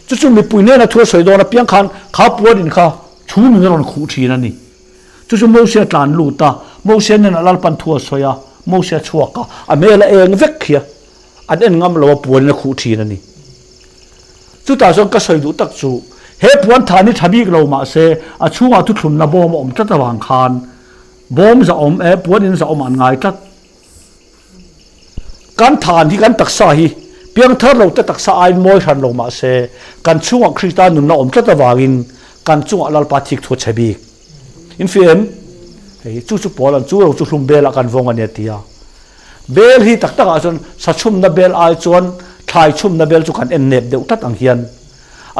Chu chu mipui hnena thu a sawi dawn apiang khan kha puan in kha chhum in a rawn khuh thin a ni. Chu chu Mose a tlan lut a, Mose hnenah Lalpan thu a sawi a, Mose a chhuak a, a hmel a eng vek khi a, an en ngam lo a puan in a khuh thin a ni. Chutah chuan ka sawi duh tak chu he puan than hi tha bik lo mahse a chhungah thuthlunna bawm a awm tlat avang khan Bawm zahawm e, puan in zahawm an ngai tlat. Kan than hi kan taksa hi piangthar lo te taksa aiin mawi hran lo mah se kan chungah Krista nunna awm tlat avangin kan chungah Lalpa thik thu a chhe bik. In fi em? Hei chu chu pawl an chu lo chu hlum bel ah kan vawng a nia ti a. Bel hi tak tak ah chuan sa chhumna bel ai chuan thlai chhumna bel chu kan en nep deuh tlat ang hian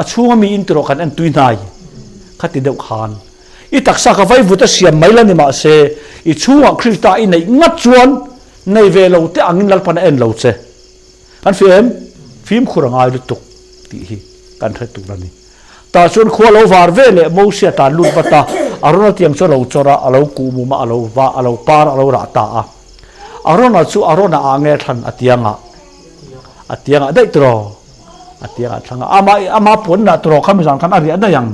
a chhunga mi in tiraw kan en tui hnai kha ti deuh khan. I taksa ka vaivut a siam mai la ni mahse, i chhungah Krista i neih ngat chuan nei ve lo te angin Lalpan a en lo che. Kan fih em? Fimkhur a ngai lutuk tih hi kan hre tur a ni. Tah chuan khua lo var ve leh Mosia tan lut vat a, Arona tiang chu a lo chawr a, a lo kuh mum a, a lo va, a lo par a, a lo rah ta a. Arona chu Arona ah nge thlan a tiangah? A tiangah daih tiraw? A tiangah thlang a. Amah, ama puanna tiraw khami zan khan a riah daih ang.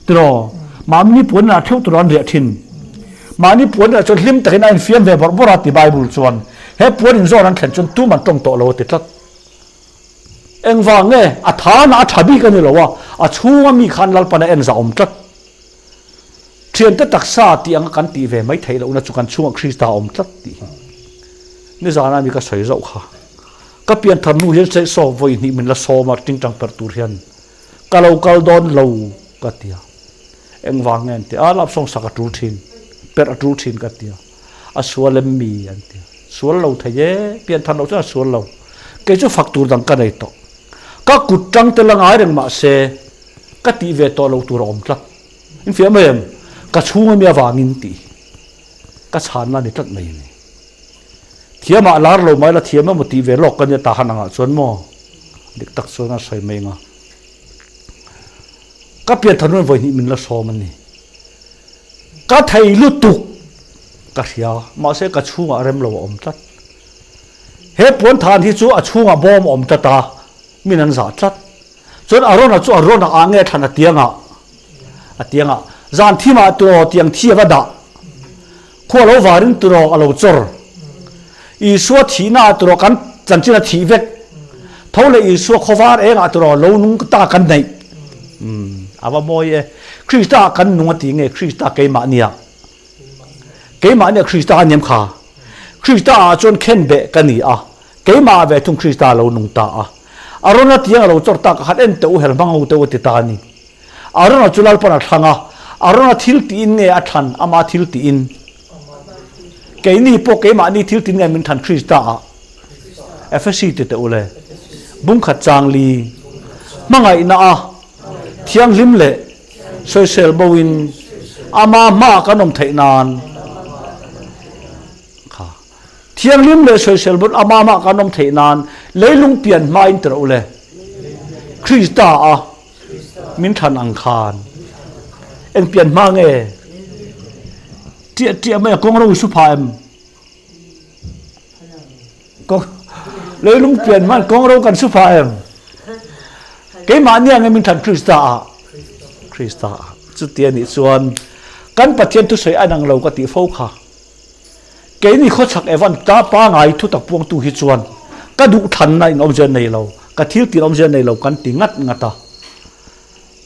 Tiraw, mahni puan ah theuh tur an riah thin. Mahni puan ah chuan hlim takin a infiam ve bawrh bawrh a ti Bible chuan. He puan in zawn an thlen chuan tum an tawng tawh lo a ti tlat. Engvang nge a than a tha bik a ni lo a, a chhunga mi khan Lalpan a en zah awm tlat. Thiante taksa tih anga kan tih ve mai theih lohna chu kan chhungah Krista a awm tlat tih hi. Nizana mi ka sawi zauh kha. Ka pianthar hnu hian saw vawi hnih min la sawm a tingtang perh tur hian. Ka lo kal dawn lo ka ti a, engvang nge an ti a, lap sawng sak a tul thin, perh a tul thin ka ti a, a sual em mi an ti a, sual lo thei e, pian thar loh chuan a sual lo, kei chu fak tur dang ka nei tawh, ka kut tang te la ngai reng mah se ka tih ve tawh lo tur a awm tlat, in fiah mai em, ka chhung ami avangin tih hi ka chhanna a ni tlat mai a ni. Thiamah lar lo mai la thiam emaw tih ve lawk ka nia ta han angah chuan maw dik tak chuan a sawi mai anga ka pian thar nuan vawi hnih min la sawm a ni ka thei lutuk ka hria mahse ka chhungah rem lo a awm tlat he puan than hi chu a chhungah bawm a awm tlat a min an zah tlat chuan a rawn a chu a rawn a nge thlan a tiangah a tiangah zan thimah turaw tiang thi a va dah Khua lo varin turaw a lo chawr. Isua thihna ah turaw kan chanchin a thih vek. Tho leh Isua khawvar eng ah turaw lo nung ta kan neih. Umm, a va mawi e. Krista ah kan nung a ti nge Krista keimah nia? Keimah nia Krista a niam kha. Krista ah chuan khenbeh ka ni a, keimah ah ve thung Krista a lo nung ta a. Arona tiang a lo chawr tak a khan en teh u helhmang ho teh u a ti ta a ni. Arona chu Lalpan a thlang a, Arona thil tiin nge a thlan, ama thil tiin? Keini pawh keimahni thil tiin nge min thlan Krista ah? Efesi ti teh u le. Bungkhat chang li hmangaihna a thianghlim leh sawisel bo in ama hmaah kan awm theih nan kha thianghlim leh sawisel bo ama hmaah kan awm theih nan leilung pian hma in ti rawh u le. Krista a min thlan ang khan eng pian hma nge tiah tiah mai a kawng ro i su pha em? Leilung pian hman kawng ro kan su pha em? Keimah nia nge min thlan Krista ah? Krista ah. Chuti a nih chuan kan Pathian thusawi a nang lo ka tih fo kha. Keini khawchhak Evan ta pangai thutak puangtu hi chuan ka duh thlanna in awmzia nei lo, ka thil tir awmzia nei lo kan ti ngat ngat a.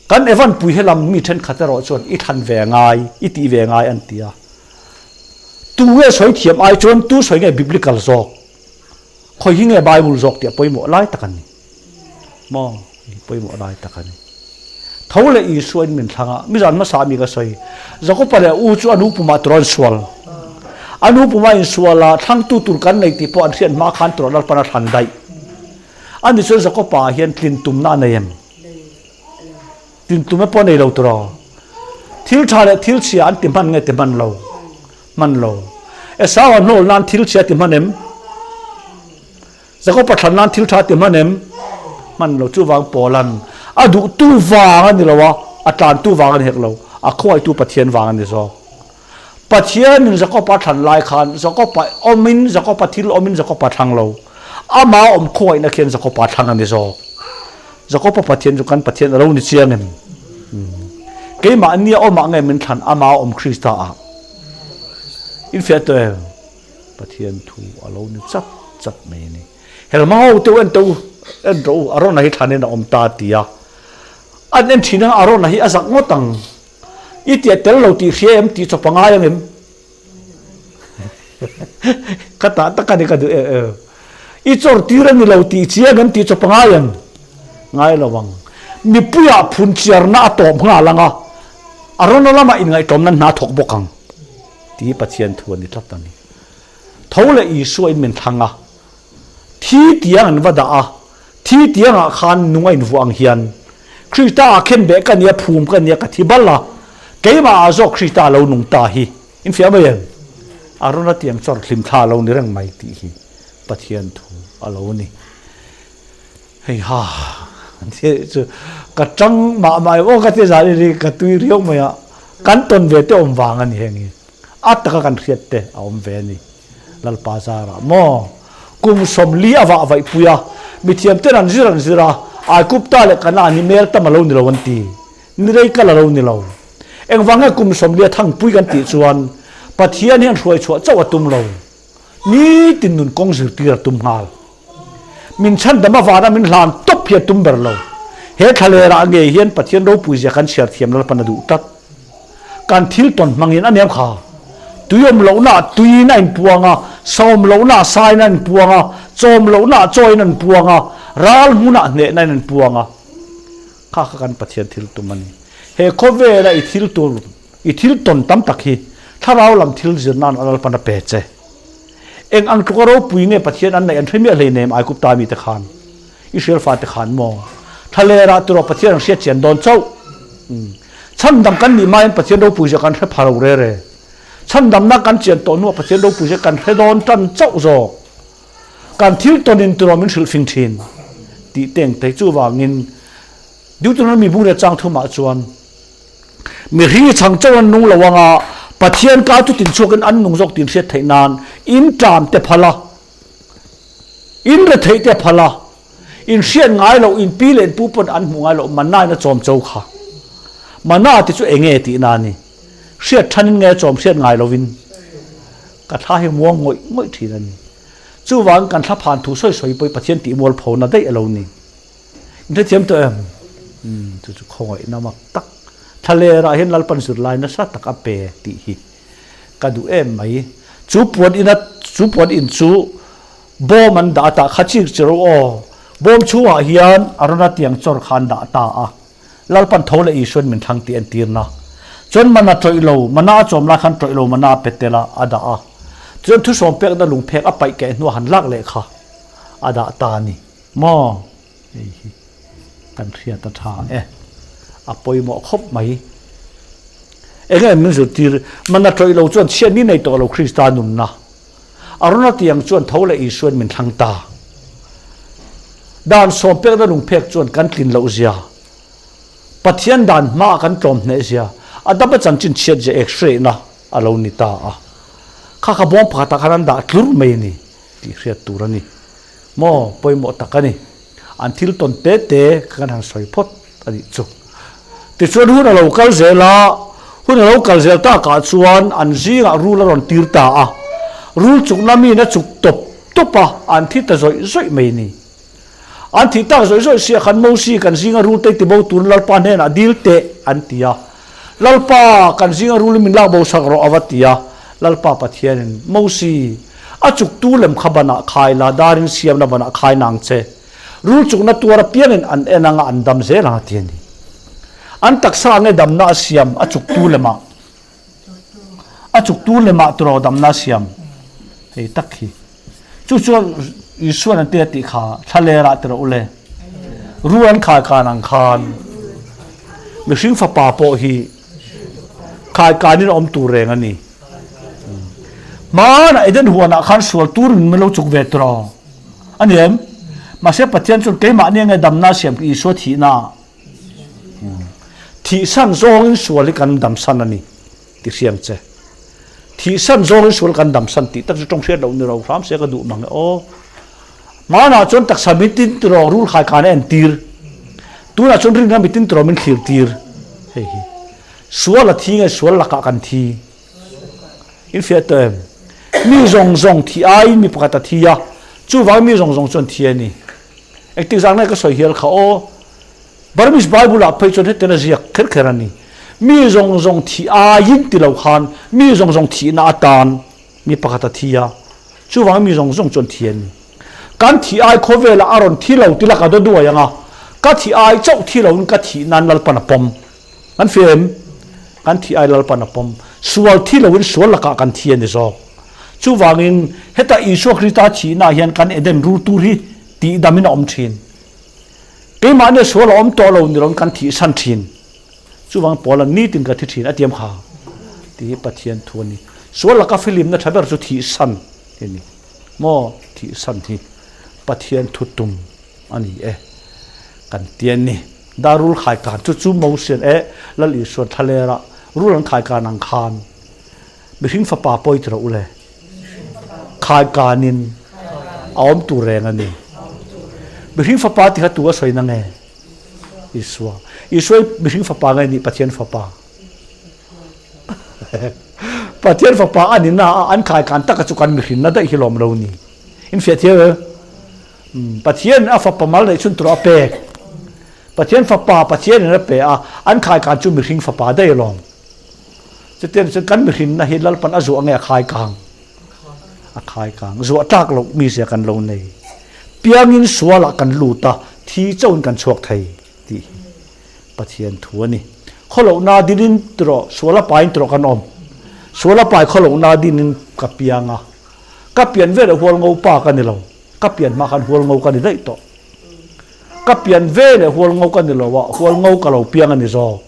Kan Evan pui helam mi thenkhat erawh chuan i thlan ve ngai, i tih ve ngai an ti a. Tu nge sawi thiam ai chuan tu sawi nge biblical zawk? Khawi hi nge Bible zawk tih a pawimawh lai tak a ni. Maw? Hi pawimawh lai tak a ni. Tho leh Isua in min thlang a, mizan hmasa mi ka sawi. Jakopa leh u chu a nu pumah tur an sual. A nu pumah insual a, thlangtu tur kan nei tih pawh an hriat hma khan tur Lalpan a thlan daih. Ani chuan Jakopa ah hian tlin tumna a nei em? Tin tume pawh nei lo tiraw? Thil tha leh thil chhia an ti hman nge ti hman lo? Hman lo. Esau a hnawl nan thil chhia ti hman em? Jakob a thlan nan thil tha ti hman em? Hman lo. Chuvang Paulan a duhtu vang a ni lo a, a tlantu vang a ni hek lo, a khuaitu Pathian vang a ni zawk. Pathianin Jakob a thlan lai khan Jakob a awmin, Jakob a thil awmin Jakob a thlang lo. Ama awm khawngaihna khian Jakob a thlang a ni zawk. Jakob a Pathian chu kan Pathian a lo ni chiang em? Keimah nia awmah nge min thlan ama awm Krista ah? Infiah tawh em? Pathian thu a lo ni chat chat mai a ni. Helhmang ho teu en teu en rawh u, Arona hi thlanin a awm ta a ti a. An en thin a, Arona hi a zak ngawt ang. I tiah tel lo tih hria em tih chawp a ngai ang em? Ka tah tak a ni ka duh em em. I chawr tir a ni lo tih chiang em tih chawp a ngai ang? Ngai lo ang. Mipuiah phun chiarna a tawp nghal ang a, a rawn lamah inngaihtlawmna hna thawk bawk ang tih Pathian thu a ni tlat a ni. Tho leh Isua in min thlang a, thi tiang an va dah a, thi tiangah khan nung a invuah ang hian Krista ah khen beh ka nia, phum ka nia, ka thi bal a, keimah ah zawk Krista a lo nung ta hi. Infiah mai em? A rawn a tiang chawr hlim thla a lo ni reng mai tih hi Pathian thu a lo ni. Hei ha, chu ka tang mah mah em aw ka ti zan i ka tui riau mai a, kan tawn ve te awm vang a ni heng hi. A taka kan hriat te a awm ve a ni. Lalpa zarah maw? Kum 40 a vah vaih pui a, mithiam ten an zir an zir a, Aigupta leh Kanaan hi mel tam a lo ni lo an ti. Ni rei kal a lo ni lo. Engvang nge kum 40 a thangpui kan tih chuan Pathian hian hruai chhuah chauh a tum lo. Nitin nun kawng zirtir a tum nghal. Min chhandam avana min hlan tawp hi a tum ber lo. He thlalerah ngei hian Pathian ropui zia kan chhiar thiam Lalpan a duh tlat. Kan thil tawn hmangin a nem kha. Tui awm lohna ah tuiin a inpuang a, sa awm lohna ah sain a inpuang a, chaw awm lohna ah chawiin a inpuang a, ral hmunah hnehna in a inpuang a. Kha kha kan Pathian thil tum a ni. He khawvela i thil tur, i thil tawn tam tak hi thlarau lam thil zir nan a Lalpan a pe che. Eng ang tluka ropui nge Pathian an neih an hre miah hleinem Aigupta mite khan, Israel fate khan maw? Thlalerah tiraw Pathian an hriat chian dawn chauh. Chhandam kan nih hmain Pathian ropui zia kan hre pha lo re re. Chhandamna kan chian tawh hnuah Pathian ropui zia kan hre dawn tan chauh zawk. Kan thil tawnin tiraw min hrilh fing thin tih teng thei. Chuvangin Deuteronomy bung leh chang thumah chuan mihring i chhang chauh an nung lo anga Pathian ka chu tinchhuakin an nung zawk tih hriat theih nan in tlam te phal a, in retheih te phal a, in hriat ngai loh in pi leh in pu pawn an hmuh ngai loh mana in a chawm cho kha. Mana te chu enge tih na a ni. Hriat thanin nge chawm hriat ngai lovin ka thla hi muang ngawih ngawih thin a ni. Chuvangin kan thla phan thu sawi sawi pawh Pathian tih mual phona daih a lo ni. In hrethiam tawh em? Umm chu chu khawngaihna mak tak thla lerah hian Lalpan zirlai nasa tak a pe tih hi ka duh em mai. Chu puan ina chu puan in chu bawm an dah ta kha chik chi ro aw. Bawm chhungah hian Arona tiang chawr kha an dah ta a. Lalpan tho leh Isuan min thlang tih entirna. Chuan mana tawih lo, mana a chawm lai khan tawih lo mana a pe tel a, a dah a. Chuan thusawm pekna lungphek a paih keh hnuah han lak leh kha a dah ta a ni maw? Hei hi kan hriat a tha e. A pawimawh khawp mai. Eng nge min zirtir? Mana tawih lo chuan chhiat ni nei tawh lo Krista nunna. Arona tiang chuan tho leh Isuan min thlang ta. Dan sawm pekna lungphek chuan kan tlin loh zia, Pathian dan hmaah kan tlawm hneh zia, a dama chanchin chhiat zia ek hrehna a lo ni ta a. Kha kha bawng pakhatah khan an dah tlur mai a ni tih hriat tur a ni. Maw pawimawh tak a ni. An thil tawn te te kha kan han sawi phawt a nih chu. Tichuan hun a lo kal zel a, hun a lo kal zel takah chuan an zingah rul a rawn tir ta a. Rul chukna miin a chuk tawp tawp a, an thi ta zawih zawih mai a ni. An thih tak zawih zawih siah khan Mosi kan zinga rul te ti bo turin Lalpa hnenah dil teh an ti a. Lalpa, kan zinga rul hi min lak bo sak rawh a va ti a. Lalpa Pathianin, Mosi, a chuktu lem kha banah khai la, darin siamna banah khai nang che. Rul chukna tuar apiangin an en anga an dam zel ang a ti a ni. An taksa nge damna a siam a chuktu lemah? A chuktu lemah turaw damna a siam? Hei tak hi. Chu chuan Isuan an ti a tih kha thlalerah ti rawh u le. Rul an khai kan ang khan mihring fapa pawh hi khai kanin a awm tur reng a ni. Hmanah Eden huanah khan sual turin min lo chuk ve tiraw? A ni em? Mahse Pathian chuan keimahni nge damna a siam Isua thihna thihsan zawngin sual hi kan damsan a ni ti hriang che. Thihsan zawngin sual kan damsan tih tak chu tawng hriat loh ni ro hram se ka duh mang e aw. Hmanah chuan taksa mitin tiraw rul khai khan a entir. Tunah chuan rinna mitin tiraw min thlir tir. Hei hi sual a thi nge sual lakah kan thi. In fiah tawh em? Mi zawng zawng thi aiin mi pakhat a thi a, chuvangin mi zawng zawng chuan thi a ni. Engtik zan nge ka sawi hial kha aw? Burmese Bible ah phei chuan hetiang a ziak kher kher a ni. Mi zawng zawng thi aiin ti lo khan mi zawng zawng thihna atan mi pakhat a thi a, chuvangin mi zawng zawng chuan thi a ni. Kan thi ai khawvelah a rawn thi lo ti la ka daw duai ang a, ka thi ai chauh thi loin ka thih nan Lalpan a pawm. Kan fih em? Kan thih ai Lalpan a pawm. Sual thi loin sual lakah kan thi a ni zawk. Chuvangin heta Isua Krista thihnaah hian kan Eden rul tur hi tihdamin a awm thin. Keimahnia sual a awm tawh lo ni loin kan thihsan thin. Chuvang Paula nitin ka thi thin a tiam kha tih hi Pathian thu a ni. Sual laka filimna tha ber chu thihsan hi a ni. Maw thihsan hi Pathian thu tum a ni e kan ti a ni. Dar rul khai kan chu chu Mosian e Lal Isuan thlalera rul an khai kan ang khan mihring fapa pawi ti rawh u le khai kanin a awm tur reng a ni. Mihring fapa ti kha tu a sawi na nge? Isua. Isua hi mihring fapa nge nih Pathian fapa? Pathian fapa a ni na a an khai kan taka chu kan mihrin na daih hi lawm lo ni. In fiah thiam em? Pathian a fapa mal neih chhun tur a pek. Pathian fapa Pathian in a pe a, an khai kan chu mihring fapa daih alawm. Chutiang chuan kan mihrinna hi Lalpan a zuah nge a khai kang? A khai kang. Zuah tlak loh mi zia kan lo nei. Piangin sualah kan lut a, thi chauhin kan chhuak thei tih hi Pathian thu a ni. Khawlohna dinin tiraw, sual a pain tiraw kan awm. Sual a pai khawlohna dinin ka piang a. Ka pian veleh hual ngo pa ka ni lo. Ka pian hma khan hual ngo ka ni daih tawh. Ka pian ve leh hual ngo ka ni lo a, hual ngo ka lo piang a ni zawk.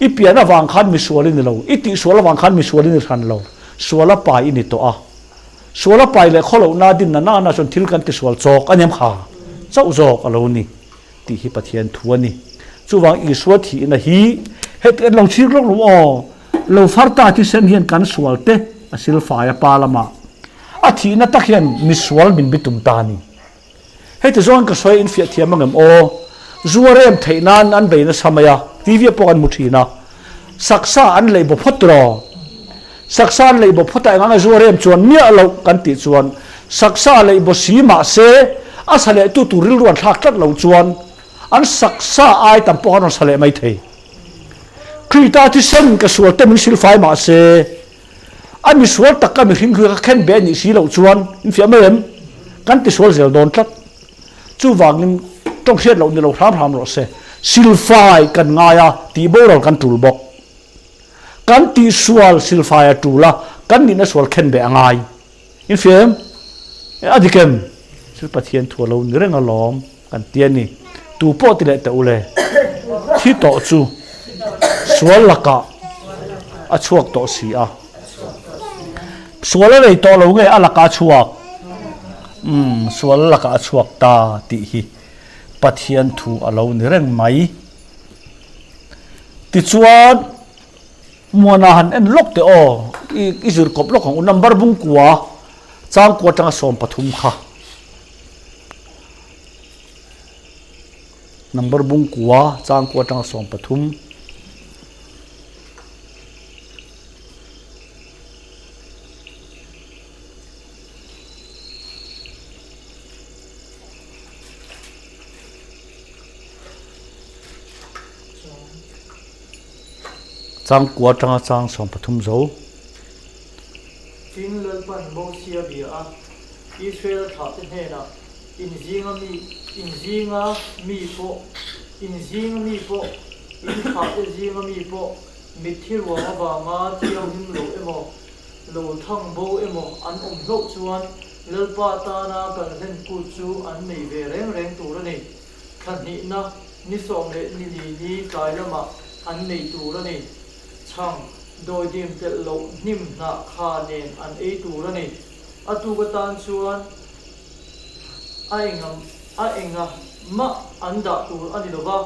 I pian avang khan misual i ni lo, i tihsual avang khan misual i ni hran lo, sual a pai i ni tawh a. Sual a pai leh khawlohna dinna nana chuan thil kan tisual chawk a niam kha chauh zawk a lo ni tih hi Pathian thu a ni. Chuvang Isua thihna hi heti an lo chhir lawk lo aw, lo far ta thisen hian kan sual te a silfai a pa lamah a thihna tak hian misual min bitum ta a ni. Heti zawng ka sawi infiah thiam angem aw? Zu a rem theih nan an bei nasa mai a, TV ah pawh kan hmu thin a. Saksa an lei baw phawt tiraw? Saksa an lei baw phawt a engah nge zu a rem chuan miah loh kan tih chuan saksa lei baw si mah se a sa leh tu tur rilru an thlak tlat loh chuan an saksa ai tam pawh an rawn sa leh mai thei. Krita thisen ka sual te min silfai mah se. A misual tak ka mihring hlui ka khen be anih si loh chuan in fiah mai em? Kan tisual zel dawn tlat. Chuvangin tawng hriat loh ni lo hram hram rawh se. Silfai kan ngai a, tih boral kan tul bawk. Kan tihsual silfai a tul a, kan nihna sual khen be a ngai. In hria em? A dik em? Chu Pathian thu a lo ni reng alawm kan ti a ni. Tu pawh ti leh teh u le. Thi tawh chu sual lakah a chhuak tawh si a. Sual a nei tawh lo nge a lakah a chhuak? Umm, sual lakah a chhuak ta tih hi Pathian thu a lo ni reng mai. Tichuan. Muana han en lawk teh aw, i zir kawp lawk ang u, number bung kua, chang kua atanga 13 kha. Number bung kua, chang kua atanga 13. Changkua atanga chang 13 zo. Tin, Lalpan Mosia bia a, Israel thlahte hnenah, In zinga mi, in zinga mi pawh, in zinga mi pawh, in thlahte zinga mi pawh, mitthi ruang avanga thianghlim lo emaw, lo thang bo emaw an awm hlauh chuan Lalpa tana kan hlen kut chu an nei ve reng reng tur a ni. Thla hnihna ni sawm leh ni li ni tlai lamah an nei tur a ni. Chhang, dawidim telh loh hnim hnah kha nen an ei tur a ni. A tuk atan chuan a enga a enga mah an dah tur a ni lova,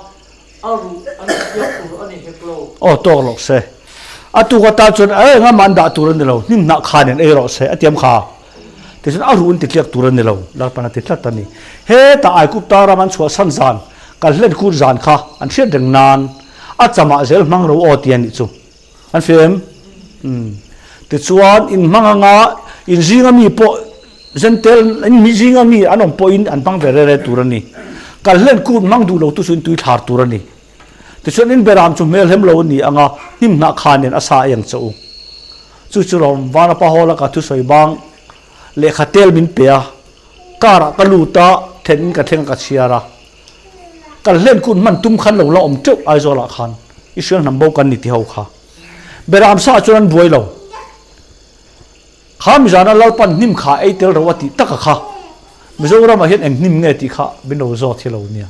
a ruh an tihtiak tur a ni hek lo. Aw tawk rawh se. A tuk atan chuan a enga mah an dah tur a ni lo, hnim hnah kha nen ei rawh se a tiam kha. Tichuan a ruh an ti tliak tur a ni lo, Lalpan a ti tlat a ni. Heta Aigupta ram an chhuahsan zan, kal hlen kur zan kha an hriat reng nan a chamah zel hmang ro aw ti a nih chu. An hria em? Umm. Tichuan in hmang anga in zinga mi pawh Zentel in mi zinga mi an awm pawhin an hmang ve re re tur a ni. Kal hlen kur hmang duh lo tu chu in tui thlar tur a ni. Tichuan in beram chu hmelhem lo a ni anga hnim hnah kha nen a sa eng che u. Chu chu rawm Vanapa Hall-a ka thusawi bang lehkha tel min pe a, car ah ka lut a, then in ka thleng a ka chhiar a. Kal hlen kun hman tum khan lo la awm teuh Aizawl ah khan Israel hnam bo kan ni ti ho kha. Beram sa ah chuan an buai lo. Kha mizana Lalpan hnim kha ei tel ro a tih taka kha Mizoram ah hian eng hnim nge tih kha min lo zawt hi lo nia.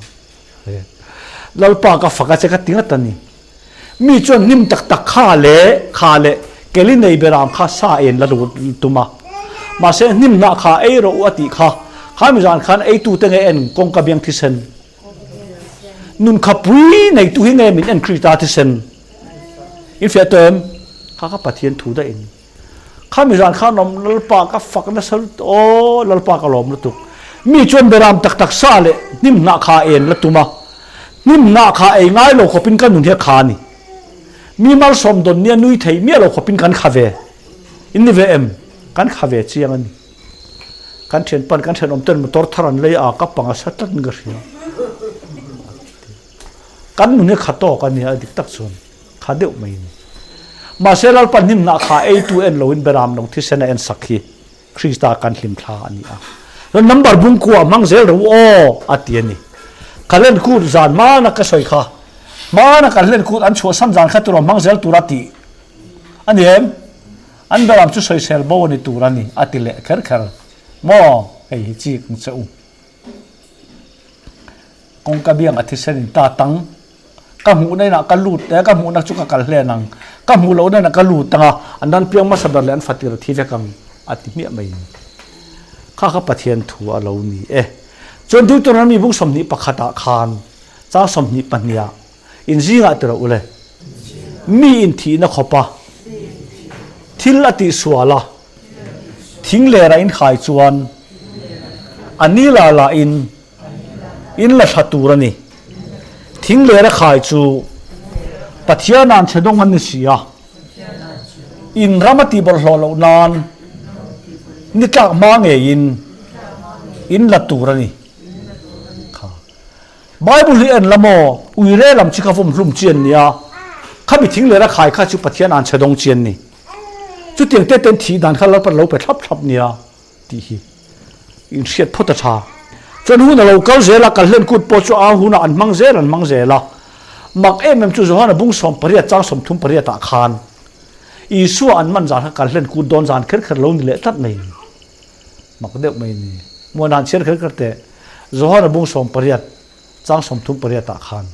Lalpa ka fak a che ka ti ngat a ni. Mi chuan hnim tak tak kha leh kha leh keli nei beram kha sa en la tum a. Mahse hnim hnah kha ei rawh u a tih kha, kha mi zan khan eitute nge en kawngka biang thisen. Nun kha pui neitu hi nge min en Krista thisen. In fiah tawh em? Kha kha Pathian thu daih a ni. Kha mi zan khan awm Lalpa ka fak nasa lutuk aw Lalpa ka lawm lutuk. Mi chuan beram tak tak sa leh hnim hnah kha en la tum a, hnim hnah kha ei ngai lo khawpin ka nun hi a kha a ni. Mi malsawm dawn nia nui thei miah lo khawpin kan kha ve. In ni ve em? Kan kha ve chiang a ni. Kan thianpan kan thenawm ten motor thar an lei a, ka pang a sa tlat in ka hria. Kan nun hi kha tawk a nia dik tak chuan. Kha deuh mai a ni. Mahse Lalpa hnimhnah kha eitu en loin Beram lawng thisen a en sak hi Krista kan hlimthla a ni a. Chuan number bung kua hmang zel ro aw a ti a ni. Ka hlen kut zan hmana ka sawi kha hmana kan hlen kut an chhuahsan zan kha tura hmang zel tura tih a ni em? An Beram chu sawisel bo a ni tur a ni a ti leh kher kher maw? Hei hi chik ang che u. Kawngka biang a thisen in ta tang. Ka hmuhna inah ka lut e, ka hmuhna chu ka kal hlen ang. Ka hmuh lohna inah ka lut ang a, an ran piang hmasa ber leh an fatir a thi vek ang a ti hmiah mai ni. Kha kha Pathian thu a lo ni e. Chuan Deuteronomy bung 21 ah khan chang 22 ah in zingah ti rawh u le. Mi in thihna khawp a, thil a tihsual a, thing lerah in khai chuan a ni la la in in la hla tur a ni. Thing ler a khai chu Pathian an chhe dawng an ni si a, in ram a tih bawlhhlawh loh nan ni tlak hma ngeiin in la tur a ni. Kha Bible hi en la maw, uire lam chi kha vawm hlum chi an nia, khami thing ler a khai kha chu Pathian an chhe dawng chi an ni. Chutiang te ten thih dan kha Lalpan lo pe thlap thlap nia tih hi inhriat phawt a tha. Chuan hun a lo kal zel a, Kalhlen kut pawh chu a hunah an hmang zel an hmang zel a. Mak em em chu Johana bung 18 chang 38 ah khan Isua an man zan kha Kalhlen kut dawn zan kher kher lo ni leh tlat mai ni. Mak deuh mai ni. Muan han chhiar kher kher teh. Johana bung 18 chang 38 ah khan.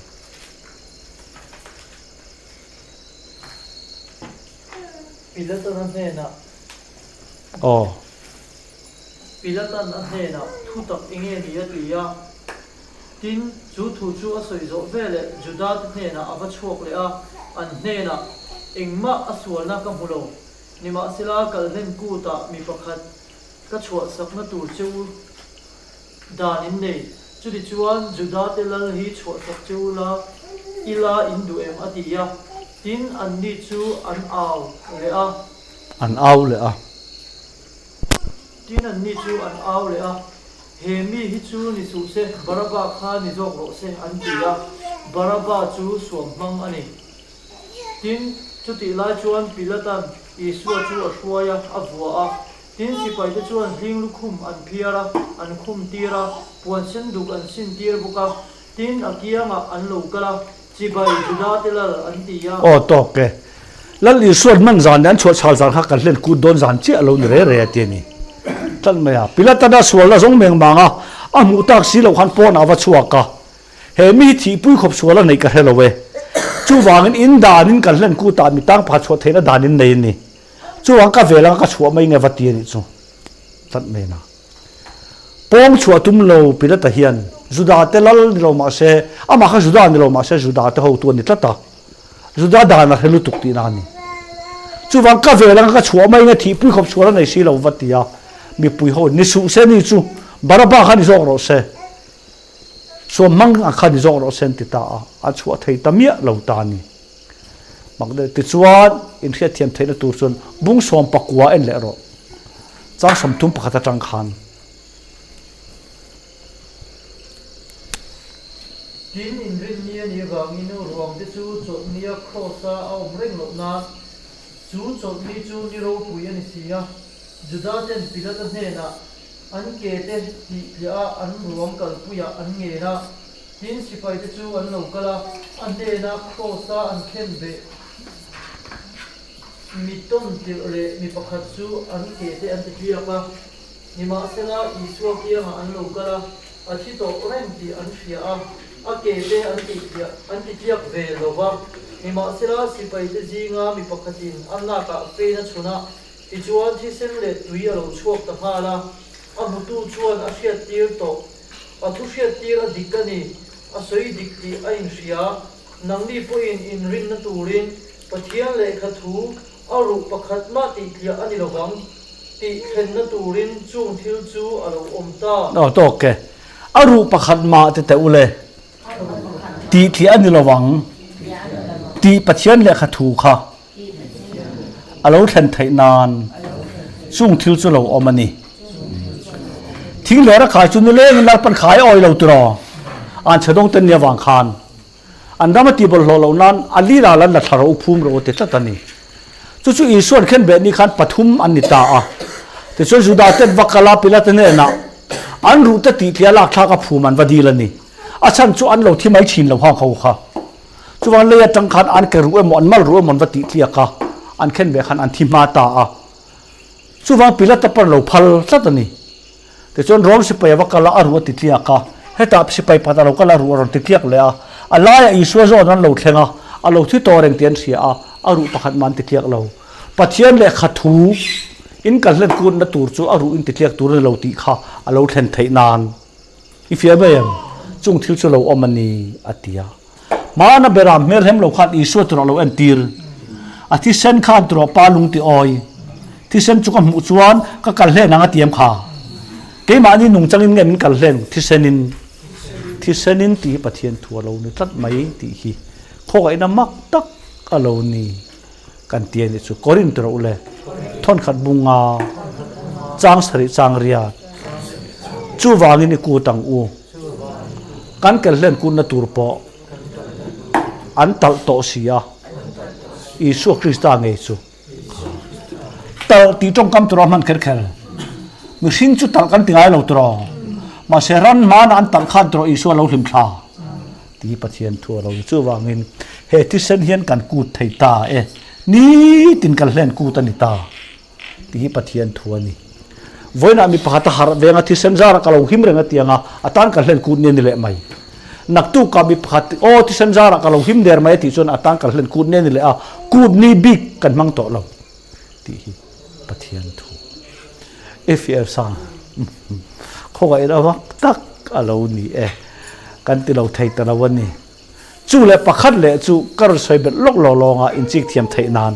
Pilatan a hnenah Aw. Pilatan a hnenah thu tak enge ni a ti a. Tin, chu thu chu a sawi zawh veleh Juda-te hnenah a va chhuak leh a, an hnenah, Engmah a sualna ka hmu lo, nimahsela kalhlen kutah mi pakhat ka chhuahsakna tur che u Dan in nei. Chutichuan, Juda-te lal hi chhuahsak che u la, i la in duh em? a ti a. Tin, anni chu an au leh a. An au leh a. Tin, anni chu an au leh a, He mi hi chu ni suh se, Baraba kha ni zawk rawh se, an ti a. Baraba chu suam hmang a ni. Tin, chutih lai chuan Pilatan Isua chu a hruai a, a vua a. Tin, sipaite chuan hling lukhum an phiar a, an khum tir a, puan sen duk an sin tir bawk a. Tin, a kiangah an lo kal a, Chibai Judate lal an ti a. Aw tawk e. Lal Isua'n hman zan leh an chhuah chhal zan kha kan hlen kut dawn zan chiah lo ni re re a ti a ni. Tlat mai a. Pilatana sualna zawng meng mang a, a hmuh tak si loh khan pawnah va chhuak a. He mi hi thihpui khawp sual a neih ka hre lo e. Chuvangin in danin kan hlen kutah mi tang pakhat chhuah theihna dan in nei a ni. Chuvang ka vel anga ka chhuah mai nge va ti a nih chu. Tlat mai na. Pawng chhuah tum lo Pilata hian Juda te lal ni lo mah se, amah kha Juda ni lo mah se Juda te hotu a ni tlat a. Juda dan a hre lutuk tihna a ni. Chuvang ka vel anga ka chhuah mai nge thihpui khawp sual a nei si lo va ti a. Mipui ho ni suh se ni chu Baraba kha ni zawk rawh se. Suam hmang ang kha ni zawk rawh se an ti ta a, a chhuah thei ta miah lo ta a ni. Mak deuh tichuan inhriatthiam theihna tur chuan bung 19 en leh rawh. Chang 31 atang khan. Tin, inrinni a nih avangin ruangte chu chawlhnia Kraws-a a awm reng loh nan, chu chawlhni chu ni ropui a ni si a. Juda-ten Pilata hnenah An ke te tih tliah a an ruang kalpuiah an ngen a, tin sipai te chu an lo kal a, a hnena kraws a an khen beh mi tawn tirh leh mi pakhat chu an ke te an ti tliak a. Nimahsela Isua kiangah an lo kal a, a thi tawh reng tih an hria a, a ke te an tih tliah an ti tliak ve lo va. Nimahsela sipai te zinga mi pakhatin a nakah fein a chhun a, Tichuan thisen leh tui a lo chhuak ta nghal a, a hmutu chuan a hriattir tawh. A thu hriattir a dik a ni, a sawi dik tih a inhria. Nangni pawhin inrinna turin Pathian lehkha thu a ruh pakhat mah tih tliah a ni lovang tih thlenna turin chung thil chu a lo awm ta. Aw tawk e, a ruh pakhat mah ti teh ule tih tliah a ni lovang tih Pathian lehkha thu kha. A lo thlen theih nan chung thil chu lo awm a ni. Thing leh a khai chu nilengin Lalpan khai a awi lo tiraw? An chhe dawng ten ni avang khan an ram a tih bawlhhlawh loh nan a li ral an la thla rawh u phum rawh u ti tlat a ni. Chu chu Isuan khenbeh ni khan pathum an ni ta a. Tichuan Juda ten va kal a Pilate hnenah an ruh te tih tliah lakthlak a phum an va dil a ni. A chhan chu an lo thi mai thin lo hang ho kha. Chuvang lei atang khan an ke ruh emaw an mal ruh emaw an va tih tliak a, an khen ve khan an thi hma ta a. Chuvang Pilata pawn lo phal tlat a ni. Tichuan Rom sipai a va kal a, a ruh a ti tliak a. Hetah sipai pakhat a lo kal a, a ruh a rawn ti tliak leh a. A laiah Isua zawn an lo thleng a, a lo thi tawh reng tih an hria a, a ruh pakhat mah an ti tliak lo. Pathian lehkha thu in kal hlen kutna tur chu a ruh in ti tliak tur a ni lo tih kha a lo thlen theih nan. I fiah mai em? Chung thil chu lo awm a ni, a ti a. Hmana berah hmelhem lo khan Isua tur a lo entir. A thisen khan tur pa lung ti awi. Thisen chu ka hmuh chuan ka kal hlen ang a ti em kha? Keimahni nungchangin nge min kal hlen? Thisenin. Thisenin tih hi Pathian thu a lo ni tlat mai tih hi khawngaihtna mak tak a lo ni kan ti a nih chu. Korinth rawh u le, thawnkhat bunga chang sarih chang riat. Chuvangin i kut ang u. Kan kelhlen kutna tur pawh an talh tawh si a, Isua Krista ngei chu. Talh tih tawngkam tur a hman kher kher. Mihring chu talh kan ti ngai lo tawh. Mahse ran hmana an talh khan tawh Isua lo hlim thla tih Pathian thu a lo ni. Chuvangin he thisen hian kan kut thei ta e. Nitin kan hlen kut a ni ta tih hi Pathian thu a ni. Vawiinah mi pakhat a harh venga thisen zara ka lo him reng a ti anga a tan kan hlen kut ni a ni leh mai. Naktukah mi pakhat aw thisen zarah ka lo him der mai a tih chuan a tan kan hlen kut ni a ni leh a, kut ni bik kan hmang tawh lo tih hi Pathian thu. FER sang khawngaih ina vak tak a lo ni e, kan ti lo thei ta lo a ni. Chu leh pakhat leh chu ka rawn sawi belh lawk lawk lawng a inchik thiam theih nan.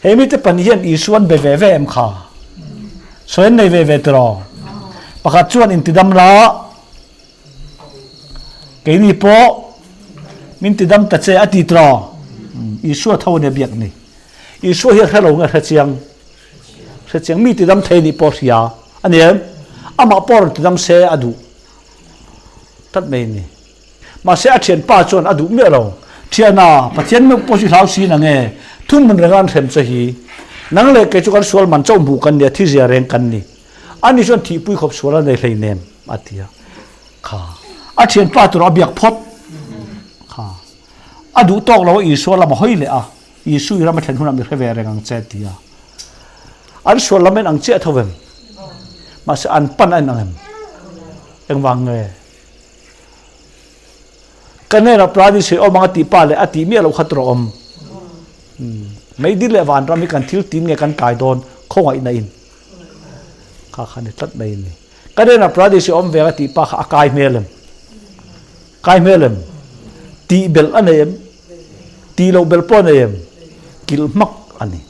He mite pahnih hian Isua an be ve ve em kha? Sawi an nei ve ve tiraw? Pakhat chuan intidam la. Keini pawh min ti dam ta che a ti tawh. Isua tho ania biak ni. Isua hi a hre lo nge hre chiang? Hre chiang. Mi ti dam thei nih pawh hria a ni em? Amah pawh rawn ti dam se a duh tlat mai a ni. Mahse a thianpa chuan a duh miah lo. Thiana, Pathian meuh pawh chu hlau si na nge? Thunghmun renga an hrem che hi. Nang leh kei chu kan sual man chauh hmuh kan ni a, thizia reng kan ni. Ani chuan thihpui khawp sual a nei hleinem a ti a. Kha a thianpa tur a biak phawt. Kha a duh tawk lo a Isua lam a hawi leh a, Isu i ram a thlen hunah mi hre ve reng ang che a ti a. An sual lam en ang chiah tho vem? Mahse an pan a en ang em? Engvang nge? Ka hnenah Prani sawi awm ang a tih pa leh a tih miah loh kha tur a awm. Meidil leh vanram hi kan thil tin nge kan kai dawn khawngaihna in. Kha kha ni tlat mai a ni. Ka hnenah Pradesh i awm ve a tih pa kha a kai hmel em? Kai hmel em? Tih belh a nei em? Tih loh belh pawh a nei em? Kilh hmak a ni.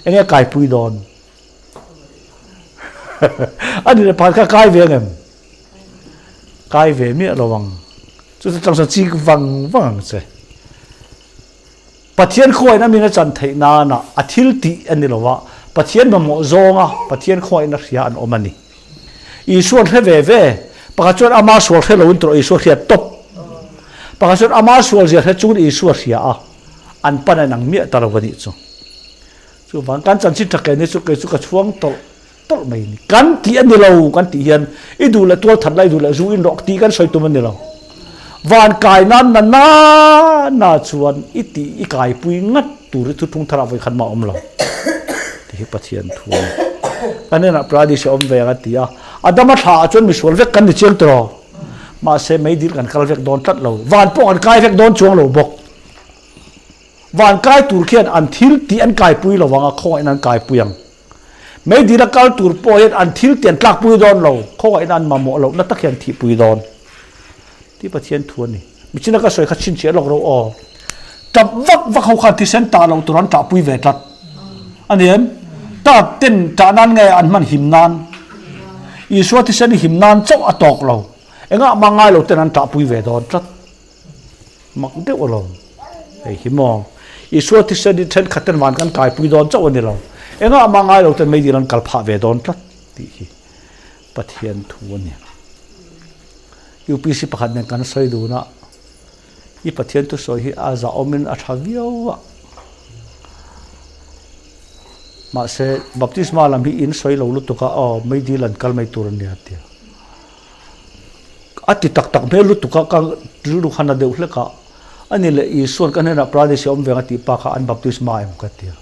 Eng nge kaipui dawn? A ni leh pakhat kha kai ve ang em? Kai ve miah lo ang. Chu chu changsa chik vang vang ang che. Pathian khawiahna min a chan theih nana a thil tih a ni lo a, Pathian mamawh zawnga Pathian khawiahna hria an awm a ni. Isuan hre ve ve, pakhat chuan ama sual hre loin tawh Isua hriat tawp. Pakhat chuan ama sual zia hre chungin Isua hria a, an pan a inang miah ta lo a nih chu. Chuvang kan chanchin tha ke ni chu kei chu ka chhuang tawlh tawlh mai a ni. Kan tih a ni lo kan tih hian i duh leh tual that lai duh leh zu in rawk tih kan sawi tum a ni lo. Van kai nan na na na chuan i tih i kaipui ngat tur hi thuthlung tharah vawi khat mah a awm lo tih hi Pathian thu a ni. Kan hnenah Paradis a awm ve ang a ti a, Adama thla ah chuan misual vek kan ni chiang tawh. Mahse meidil kan kal vek dawn tlat lo. Van pawh kan kai vek dawn chuang lo bawk. Van kai tur khian an thil tih an kaipui lo ang a, khawngaih in an kaipui ang. Meidil a kal tur pawh hian an thil tian tlakpui dawn lo, khawngaihna an mamawh loh na tak hian thihpui dawn tih Pathian thu a ni. Michina ka sawi kha chhinchhiah lawk ro aw. Tap vak vak ho khan thisen tah loh tur an tahpui ve tlat a ni em? Ta ten tah nan nge an hman him nan? Isua thisen hi him nan chauh a tawk lo. Engah mah ngai lo ten an tahpui ve dawn tlat. Mak deuh alawm. Hei hi maw? Isua thisen hi thenkhat ten van kan kaipui dawn chauh a ni lo. Engah mah ngai lo ten meidil an kal phah ve dawn tlat tih hi Pathian thu a ni. UPC pakhat nen kan sawi dun a, i Pathian thusawi hi a zahawmin a tha viau a. Mahse, baptisma lam hi in sawi lo lutuk a, aw meidil an kal mai tur a nia tia. A ti tak tak hmel lutuk a, ka rilru khan a deuh hlek a, ani leh Isua'n ka hnenah Paradise a awm veng a tih pa kha an baptisma em ka ti a.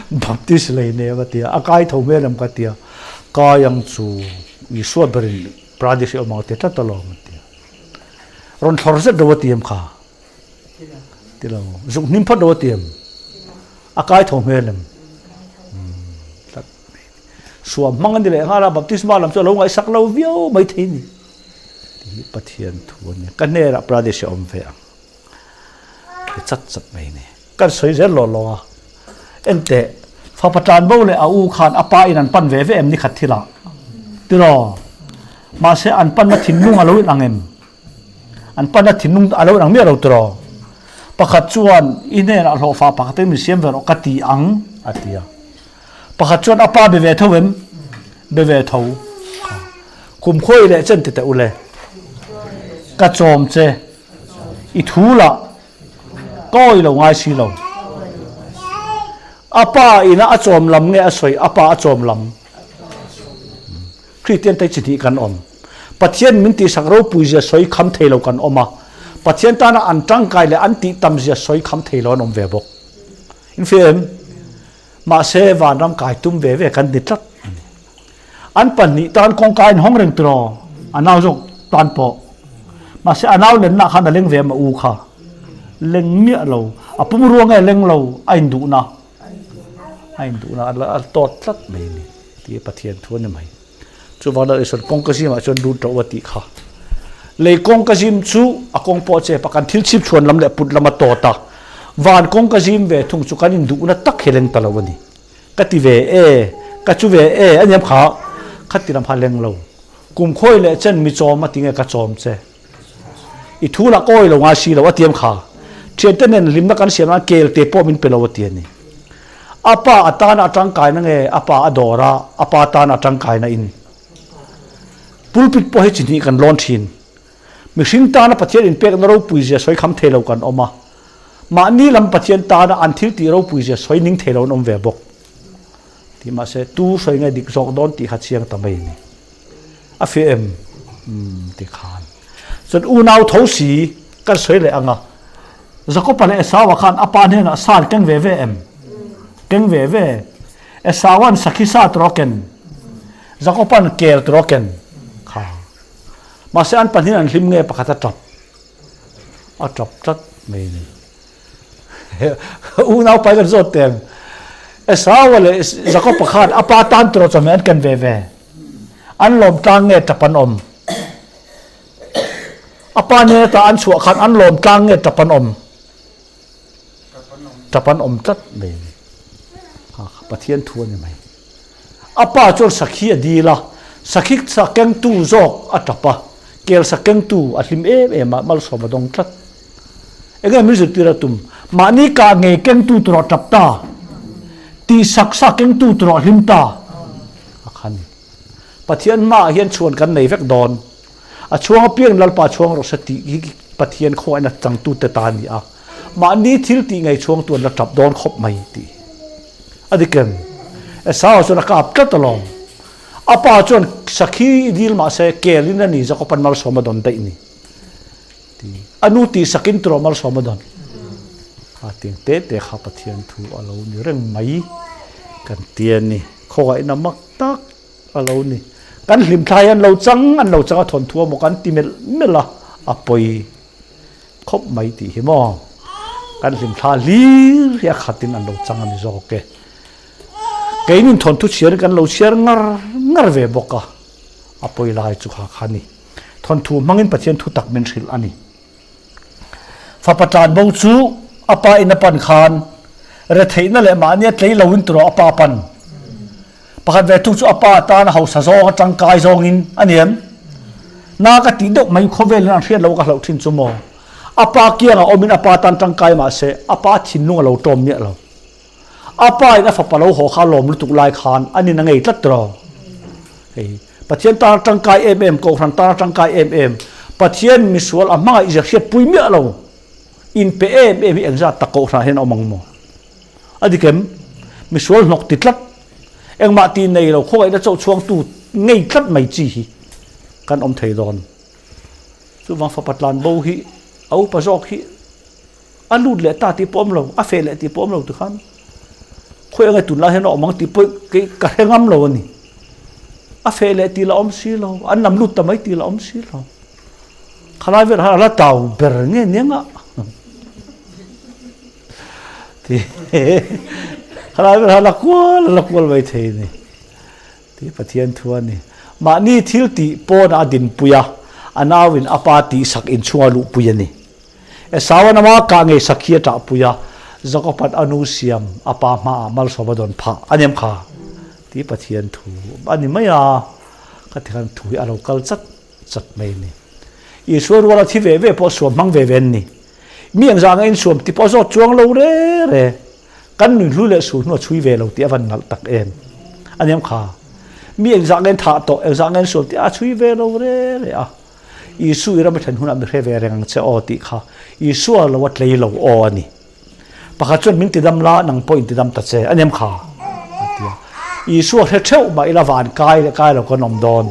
Baptist lei nem a ti a, a kai tho hmel em ka ti a, kai ang chu Isua berin Paradise i awm ang a ti tlat alawm a ti a. Rawn thlawr zet lo a ti em kha? Ti lo. Zuk hnim phawt lo a ti em? A kai tho hmel em? Tlat. Suam hmang a ni leh nghal a, baptisma lam chu a lo ngaihsak lo viau mai thei a ni. Tih hi Pathian thu a ni. Ka hnenah Pradesh a awm ve ang. Ti chat chat mai a ni. Kan sawi zel lawh lawh a. Enteh, fapa tan bo leh a u khan a pa in an pan ve ve em ni khat thilah? Tiraw? Mahse an panna thinlung a lo inang em? An panna thinlung a lo inang miah lo tiraw? Pakhat chuan i hnenah hlawhfa pakhat in min siam ve rawh ka ti ang a ti a. Pakhat chuan a pa be ve tho em? Be ve tho. Kum khawi leh chen ti teh ule. Ka chawm che. I thu lah. Ka awih lo ngai si lo. A pa ina a chawm lam nge a sawi a pa a chawm lam? Kristian te chi hnih kan awm. Pathian min tihsak ropui zia sawi kham thei lo kan awm a, Pathian tana an tangkai leh an tih tam zia sawi kham thei lo an awm ve bawk. In hria em? Mahse vanram kai tum ve ve kan ni tlat a ni. An pahnih tan kawngka a inhawng reng tiraw? A nau zawk tan pawh. Mahse a nau lenna khan a leng ve em a u kha? Leng miah lo. A pum ruang nge leng lo? A induhna. A induhna a tawt tlat mai a ni tih Pathian thu a ni mai. Chuvang lal Isuan kawngka zimah chuan lut ro a tih kha. Lei kawngka zim chu a kawng pawh a chep a, kan thil chhip chhuan lam leh put lam a tawt a. Van kawngka zim ve thung chu kan induhna tak hi leng ta lo a ni. Ka ti ve e, ka chu ve e a niam kha, kha ti lam kha leng lo. Kum khawi leh chen mi chawm a ti nge ka chawm che. I thu lah kawi lo ngai si lo a tiam kha. Thiante nen hlimna kan siam nan kel te pawh min pe lo a ti a ni. A pa a tana a tangkaina nge a pa a dawr a, a pa tana a tangkaina in. Pulpit pawh hi chi hnih kan lawn thin. Mihring tana Pathian inpekna ropui zia sawi kham thei lo kan awm a, mahni lam Pathian tana an thil tih ropui zia sawi ning thei lo an awm ve bawk. Tih mahse, tu sawi nge dik zawk dawn tih kha chiang ta mai a ni. A fiah em? Umm ti khan. Chuan unau tho si kan sawi leh ang a, Jakopa leh Esaua khan a pa hnenah sa an keng ve ve em? Keng ve ve. Esaua'n sakhi sa tur a ken, Jakopa'n kel tur a ken kha. Mahse an pahnih an hlim nge pakhat a tap a tap tlat mai a ni. Unau pai kan zawt teng. Esau leh Jakob khan a pa tan tur chawhmeh an ken ve ve. An lawm tlang nge tap an awm. A pa nen ata an chhuah khan an lawm tlang nge tap an awm. Tap an awm tlat mai a ni. Pathian thu a ni mai. A pa chuan sakhi a dil a, sakhi sa kengtu zawk a tap a, kel sa kengtu a hlim em em a, malsawm a dawng tlat. Enge min zirtir a tum? Mahni kah ngei kengtu tur a tap ta, tih sak sa kengtu tur a hlim ta a kha ni. Pathian hmaah hian chhuan kan nei vek dawn. A chhuang apiang Lalpa chhuang rawh se tih hi Pathian khawngaihna changtute ta a ni a. Mahni thil tih ngei chhuangtu an la tap dawn khawp mai tih a dik em? Esau chuan a kap tlat alawm. A pa chuan sakhi i dil mahse kelin a ni Jakob-an malsawm a dawn daih ni ti. A nu tih sakin turaw malsawm a dawn. A tiang te te kha Pathian thu a lo ni reng mai kan ti a ni. Khawngaihna mak tak a lo ni. Kan hlimthla hi an lo chang an lo chang a thawnthu a maw kan ti melh melh a, a pawi. Khawp mai tih hi maw? Kan hlimthla hlir hi a khatin an lo chang a ni zawk e. Keinin thawnthu chhiarin kan lo chhiar ngar ngar ve bawk a, a pawi lai chu kha kha a ni. Thawnthu hmangin Pathian thu tak min hrilh a ni. Fapa tlanbo chu a pa in a pan khan retheihna leh mahni a tlei loin turaw a pa pan. Pakhat ve thung chu a pa tan a hausa zawng a tangkai zawngin a ni em? Na ka tih deuh mai khawvelin an hriat lo ka hlauh thin chu maw? A pa kiangah awmin a pa tan tangkai mahse a pa thinlung a lo tawm miah lo. A pa in a fapa lo haw kha a lawm lutuk lai khan a nin a ngei tlat tiraw? Hei Pathian tan a tangkai em em, Kohhran tan a tangkai em em, Pathian misual a hmangaih zia hriatpui miah lo inpe em em hi engzat tak Kohhranah hian a awm ang maw? A dik em? Misual hnawk ti tlat, engmah ti nei lo khawngaihna chauh chhuangtu ngei tlat mai chi hi kan awm thei dawn. Chuvang fapa tlan bo hi a upa zawk hi a lut leh ta tih pawh awm lo, a feh leh tih pawh awm lo tikhan khawi ange tunlai hian a awm ang tih pawh kei ka hre ngam lo a ni. A feh leh tih la awm si lo, an lam lut ta mai tih la awm si lo. Khalai vel khan a la tau ber nge nia ngah. Ti khalai vel khan la kual la kual mai thei ni. Ti Pathian thu a ni. Mahni thil tih pawn a dinpui a, a nauin a pa tihsak inchhunga luhpui a ni. Esauan ama kah ngei sakhi a ṭahpui a, Jakoban a nu siam a pa hmaah malsawm a dawn phah a ni em kha? Ti Pathian thu a ni mai a, ka ti khan thu hi a lo kal chat chat mai a ni. Isua ruala thi ve ve pawh suam hmang ve ve an ni. Mi engzah anga insuam ti pawh zawt chuang lo re re. Kan nui hlu leh sul hnu a chhui ve lo tih a van nalh tak em. A niam kha. Mi engzah nge thah tawh, engzah nge insuam tih a chhui ve lo re re a. Isu i ram a thlen hunah mi hre ve reng ang che aw tih kha Isua lo a tlei lo aw a ni. Pakhat chuan min tidam la, nang pawh in tidam ta che, a nem kha, a ti a. Isua hre theuh mah ila van kai leh kai lo kan awm dawn.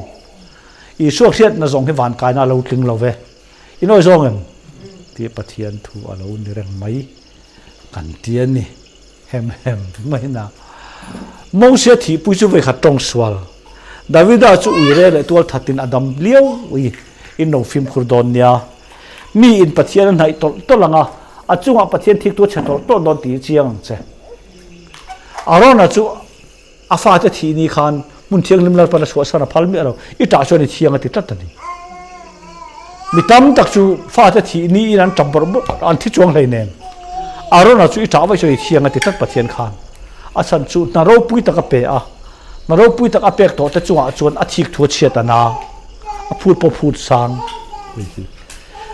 Isua hriatna zawng hi van kaina a lo tling lo ve. I nawi zawng em? Tih Pathian thu a lo ni reng mai kan ti a ni. Hem hem mai na. Mosia thihpui chu vawikhat tawng sual. Davida chu uire leh tual thatin a dam liau ui in lo fimkhur dawn nia. Mi in Pathian a hnaih tawlh tawlh ang a, a chungah Pathian thiktu a chhe tawlh tawlh dawn tih hi chiang ang che. Arona chu a fate thih ni khan hmun thianghlim Lalpan a chhuahsan a phal miah lo, i tah chuan i thiang a ti tlat a ni. Mi tam tak chu fate thih niin an tap bawrh bawrh a, an thi chuang hleinem. Arona chu i tah vaih chuan i thiang a ti tlat Pathian khan. A chhan chu hna ropui tak a pe a, hna ropui tak a pek tawh te chungah chuan a thik thu a chhiat a na, a phut pawh phut sang.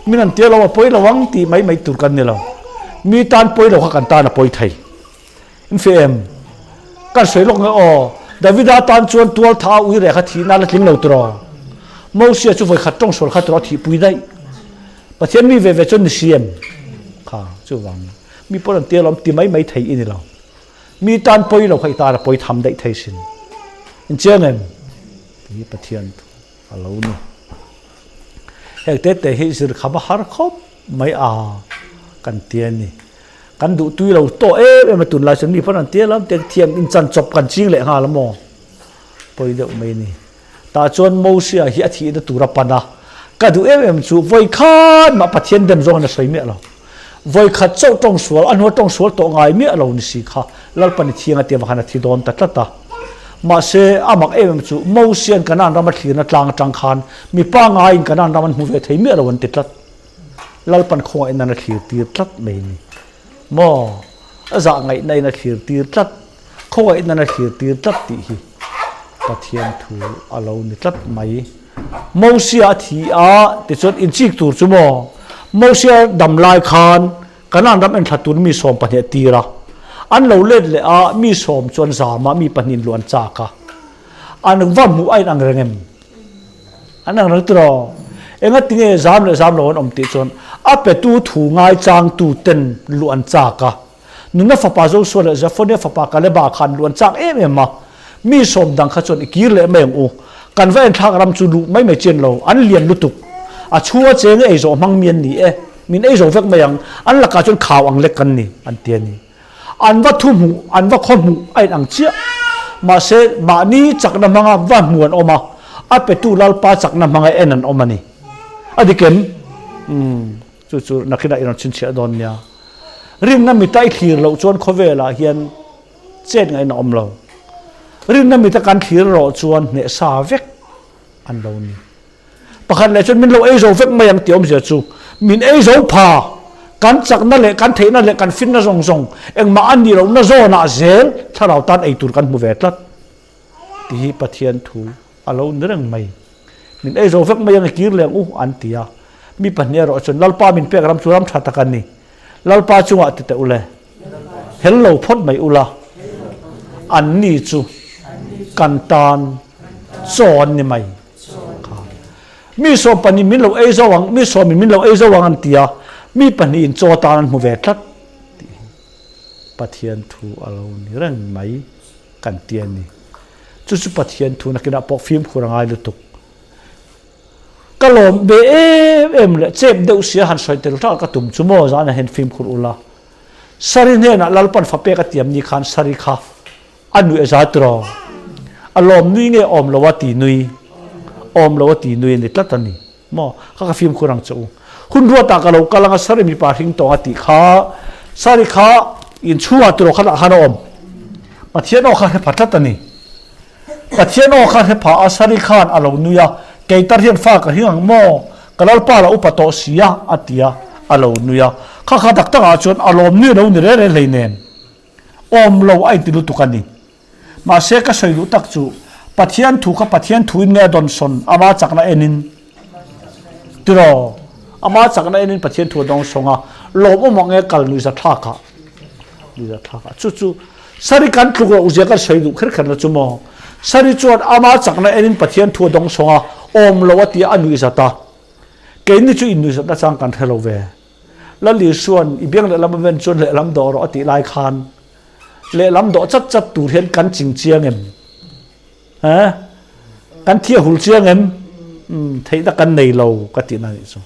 Min an tia lo a pawi lo ang tih mai mai tur kan ni lo. Mi tan pawi lo kha kan tan a pawi thei. In feh em? Kan sawi lawk nge aw, Davida tan chuan tual tha a ui reh kha thih nan a tling lo tiraw? Mosia chu vawikhat tawng sual kha tiraw a thihpui daih. Pathian mi ve ve chuan ni si em? Kha, chuvang mi pawn an tia lawm ti mai mai thei i ni lo. Mi tan pawi lo kha i tan a pawi tham daih thei sin. In chiang em? Tih hi Pathian thu a lo ni. Heng te te hi zir kham a har khawp mai a kan ti a ni. Kan duh tui lo tawh em em a tunlai chuan mi pawn an tia lam te thiam in chan chawp kan ching leh nghal a maw? Pawi deuh mai a ni. Tah chuan Mosia hi a thihna tur a pan a, ka duh em em chu vawi khat mah Pathian dem zawng in a sawi miah lo. Vawi khat chauh tawng sual, a hnua tawng sual tawh ngai miah lo ni si kha Lalpan i thiang a tia vang khan a thi dawn ta tlat a. Mahse, a mak em em chu Mosia'n Kanaan ram a thlirna tlang atang khan mipa ngaiin Kanaan ram an hmu ve thei miah lo an ti tlat. Lalpan khawngaih nan a thlir tir tlat mai ni. Maw? A zah ngaihna in a thlir tir tlat, khawngaih nan a thlir tir tlat tih hi Pathian thu a lo ni tlat mai. Mosia a thi a, tichuan inchik tur chu maw? Mosia dam lai khan Kanaan ram enthla tur mi 12 a tir a, an lo let leh a, mi sawm chu an zam a, mi pahnihin luh an chak a. An va hmuh a inang reng em? An ang reng tiraw? Engati nge zam leh zam lo an awm tih chuan a petu thu ngaichangtu ten luh an chak a. Nuna fapa Joshua leh Zephaniah fapa Kaleba khan luh an chak em em a. Mi sawm dang kha chuan i kir leh mai ang u. Kan va enthlak ram chu luh mai mai chian lo, an lian lutuk. A chhunga cheng ei zawh hmang mi an ni e. Min ei zo vek mai ang, an lakah chuan khau ang lek kan ni, an ti a ni. An va thu hmuh, an va khaw hmuh a inang chiah. Mahse, mahni chakna hmanga va hmu an awm a, a petu Lalpa chakna hmanga en an awm a ni. A dik em? Umm, chu chu nakinah i rawn chhinchhiah dawn nia. Rinna mita i thlir loh chuan khawvelah hian chet ngaihna awm lo. Rinna mita kan thlir erawh chuan hnehsa vek an lo ni. Pakhat leh chuan min lo ei zo vek mai ang tih awmzia chu min ei zo pha, kan chakna leh kan theihna leh kan finna zawng zawng engmah a nih lohna zawnah zel thlarau tan ei tur kan hmu ve tlat tih hi Pathian thu a lo ni reng mai. Min ei zo vek mai ang i kir leng u an ti a. Mi pahnih erawh chuan Lalpa min pek ram chu ram tha tak a ni. Lalpa chungah ti teh ule. Hel lo phawt mai ula, anni chu kan tan chaw an ni mai. Kha. Mi 12 min lo ei zo ang, mi sawmin min lo ei zo ang an ti a, mi pahnihin chaw atan an hmu ve tlat tih hi Pathian thu a lo ni reng mai kan ti a ni. Chu chu Pathian thu nakinah pawh fimkhur a ngai lutuk. Ka lawm ve em em leh chep deuh sia han sawi tel ṭalh ka tum chu maw zan hian fimkhur ula. Sari hnenah Lalpan fapek a tiam ni khan Sari kha A nuih a za tiraw? A lawm nui nge awm lo a ti nui? Awm lo a ti nui a ni tlat a ni maw? Kha ka fimkhur ang che u. Hun ruatah ka lo kal ang a Sari mipa hring tawng a tih kha Sari kha inchhungah tiraw khatah khan a awm. Pathian aw kha hre pha tlat a ni. Pathian aw kha hre pha a Sari khan a lo nui a, kei tar hian fa ka hring ang maw? Ka lalpa la upa tawh si a a ti a, a lo nui a. Kha kha tak takah chuan a lawm nui a lo ni reng reng hleinem. Awm lo a inti lutuk a ni. Mahse ka sawi duh tak chu Pathian thu kha Pathian thuin nge a dawn sawn ama chakna enin tiraw? Ama chakna enin Pathian thu a dawng sawng a, lawmawm ang nge kal nuihza thlakah nuihza thlakah chu chu Sari kan tluk loh zia kan sawi duh kher kher na chu maw? Sari chuan ama chakna enin Pathian thu a dawng sawng a, awm lo a tia a nuihzat a. Keini chu innuihzatna chang kan hre lo ve. Lal Isua'n i biang lehlam a ven chuan lehlam dawh rawh a tih lai khan lehlam dawh chat chat tur hian kan ching chiang em? He? Kan thi a hul chiang em? Umm, theihna kan nei lo ka tihna a nih chu.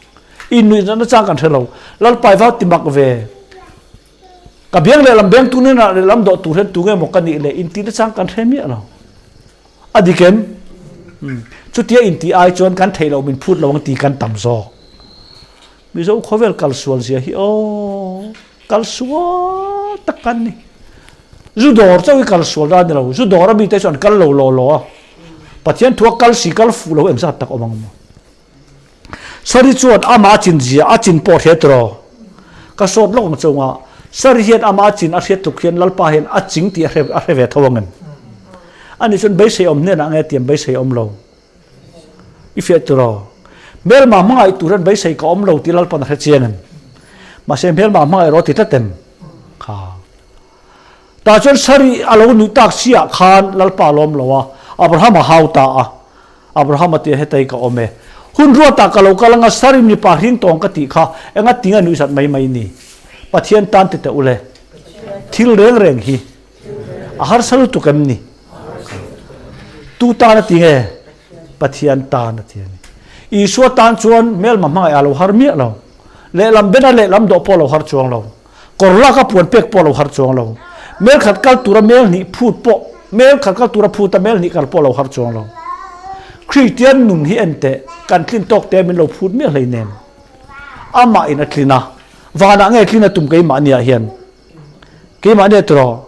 Innuihna chang kan hre lo. Lalpai vau ti mak ve. Ka biang lehlam beng tu hnenah lehlam dawh tur hian tu nge maw ka nih le intihna chang kan hre miah lo. A dik em? Chutia intih ai chuan kan theih loh min phut lo ang ti kan tam zawk. Mizo khawvel kal sual zia hi aw kal sual tak kan ni. Zu dawr chauh hi kal sual dan ni lo. Zu dawr a mite chu an kal lo law law a. Pathian thua kal si kal fuh lo engzat tak awm ang maw. Sari chuan ama chin zia a chin pawh hriat rawh. Ka sawt lawk ang chunga Sari hian ama chin a hriat tluk hian Lalpa hian a ching tih a hre a hre ve tho ang em? Ani chuan beisei awm hnenah nge tiam beisei awm lo? I fiah tur aw. Hmelma hmangaih tur hian beisei ka awm lo tih Lalpa'n a hre chiang em? Mahse hmelma hmangaih rawh ti tlat em? Kha. Tah chuan Sari a lo nuih tak si ah khan Lalpa a lawm lo a, Abraham a hau ta a. Abraham a ti a, Hetei ka awm e. Hun ruatah ka lo kal anga Sari mipa hring tawng ka tih kha enga tinga nuih zat mai mai ni? Pathian tan ti teh ule. Thil reng reng hi a harsa lutuk em ni? Tu tan a ti nge? Pathian tan a ti a ni. Isua tan chuan hmelma hmangaih a lo har miah lo. Lehlam bena lehlam dawh pawh a lo har chuang lo. Kawr lak a puan pek pawh a lo har chuang lo. Mel khat kal tura mel hnih phut pawh mel khat kal tura phut a mel hnih kal pawh a lo har chuang lo. Kristian nun hi en teh, kan tlin tawk te min lo phut miah hleinem. Amah in a tlin a, vanah nge tlin a tum keimahniah hian. Keimahnia tiraw?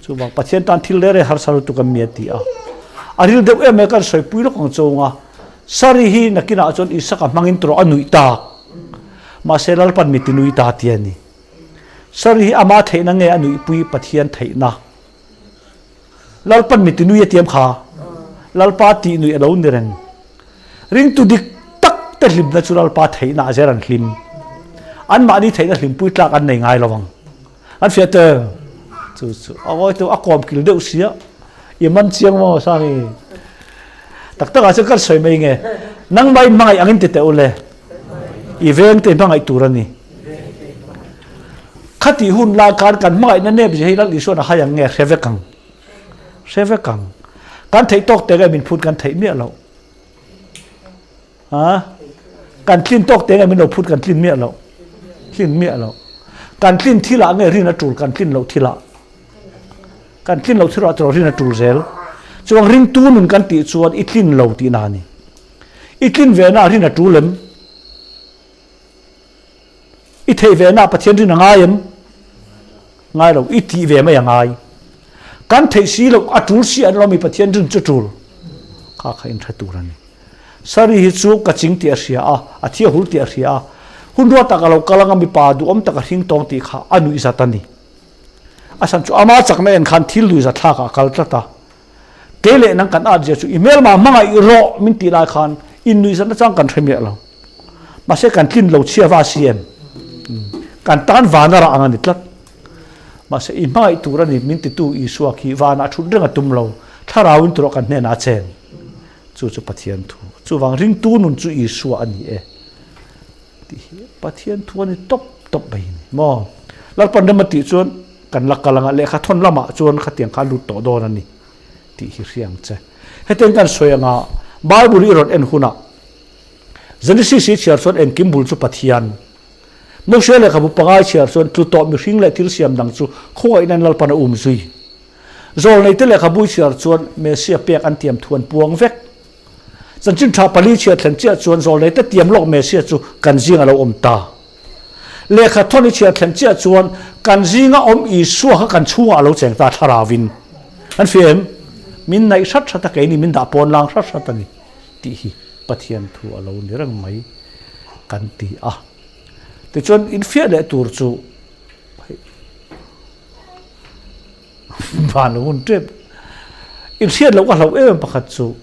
Chuvang Pathian tan thil rere harsa lutuk an mi a ti a. A ril deuh em mai kan sawipui lawk ang chunga Sari hi nakinah chuan Isaka hmangin tiraw a nuih tak. Mahse Lalpan mi ti nui ta ti a ni. Sari hi ama theihna nge a nuihpui Pathian theihna? Lalpan mi ti nui a tiam kha. Lalpa tih nuih a lo ni reng. Ringtu dik tak te hlimna chu Lalpa theihna a zer an hlim. Anmahni theihna hlimpui tlak an nei ngai lo ang. An fiah te chu chu a ngawi tu a kawm kil deuh sia i man chiang maw Sangi. Tak tak ah chuan kan sawi mai nge nangmah in hmangaih angin ti teh ule i veng te hmangaih tur a ni. Khatih hun lai khan kan hmangaihna nep zia hi Lal Isuan a hai ang nge hre vek ang. Hre vek ang. Kan theih tawk teh nge min phut kan theih miah loh. Ha? Kan tlin tawk teh nge min lo phut kan tlin miah loh. Tlin miah loh. Kan tlin thilah nge rin a tul kan tlin loh thilah. Kan tlin loh thilah tawh rin a tul zel. Chuang ringtu nun kan tih chuan i tlin lo tihna a ni. I tlin ve na rin a tul em? I theih ve na Pathian rin a ngai em? Ngai lo, i tih ve mai a ngai. Kan theih si loh, a tul si an lo mi Pathian rin chu tul. Kha kha in hre tur a ni. Sari hi chu ka ching tih a hria a, a thi a hul tih a hria a. Hun ruat tak a lo kal anga mipa duhawm tak a hring tawng tih kha a nuih zat a ni. A chhan chu ama chakna en khan thil nuih zat thlakah a kal tlat a. Kei leh nang kan at zia chu i hmelma hmangaih rawh min tih lai khan in nuih zat nachang kan hre miah lo. Mahse kan tlin lo chhia va si em? Kan tan van a rah ang a ni tlat. Mahse i hmangaih tur a ni min titu Isua khi vanah thut reng a tum lo, thlarauin tawrh kan hnenah a chen. Chu chu Pathian thu. Chuvang ringtu nun chu Isua a ni e tih hi Pathian thu a ni tawp tawp mai a ni maw? Lalpan rem a tih chuan kan la kal anga lehkha thawn lamah chuan khatiang kha a lut tawh dawn a ni tih hi hria ang che. Hetiang kan sawi anga Bible i rawn en hunah Genesis hi chhiar chuan engkim bul chu Pathian. Moshe lehkhabu pangai chhiar chuan tlu tawh mihring leh thil siam dang chu khawngaihna in Lalpan a um zui. Zawlneite lehkhabu i chhiar chuan Messia pek an tiam thu an puang vek. Chanchin tha pali chhiar thlen chiah chuan zawlneite tiam lawk Messia chu kan zing a lo awm ta. Lehkha thawn i chhiar thlen chiah chuan kan zinga awm Isua kha kan chhungah a lo cheng ta thlarauvin. An fia em? Min naih hrat hrat a keini min dah pawn lang hrat hrat a ni tih hi Pathian thu a lo ni reng mai kan ti a. Tichuan infiah leh tur chu Van hun tep. In hriat loh ka hlauh em em pakhat chu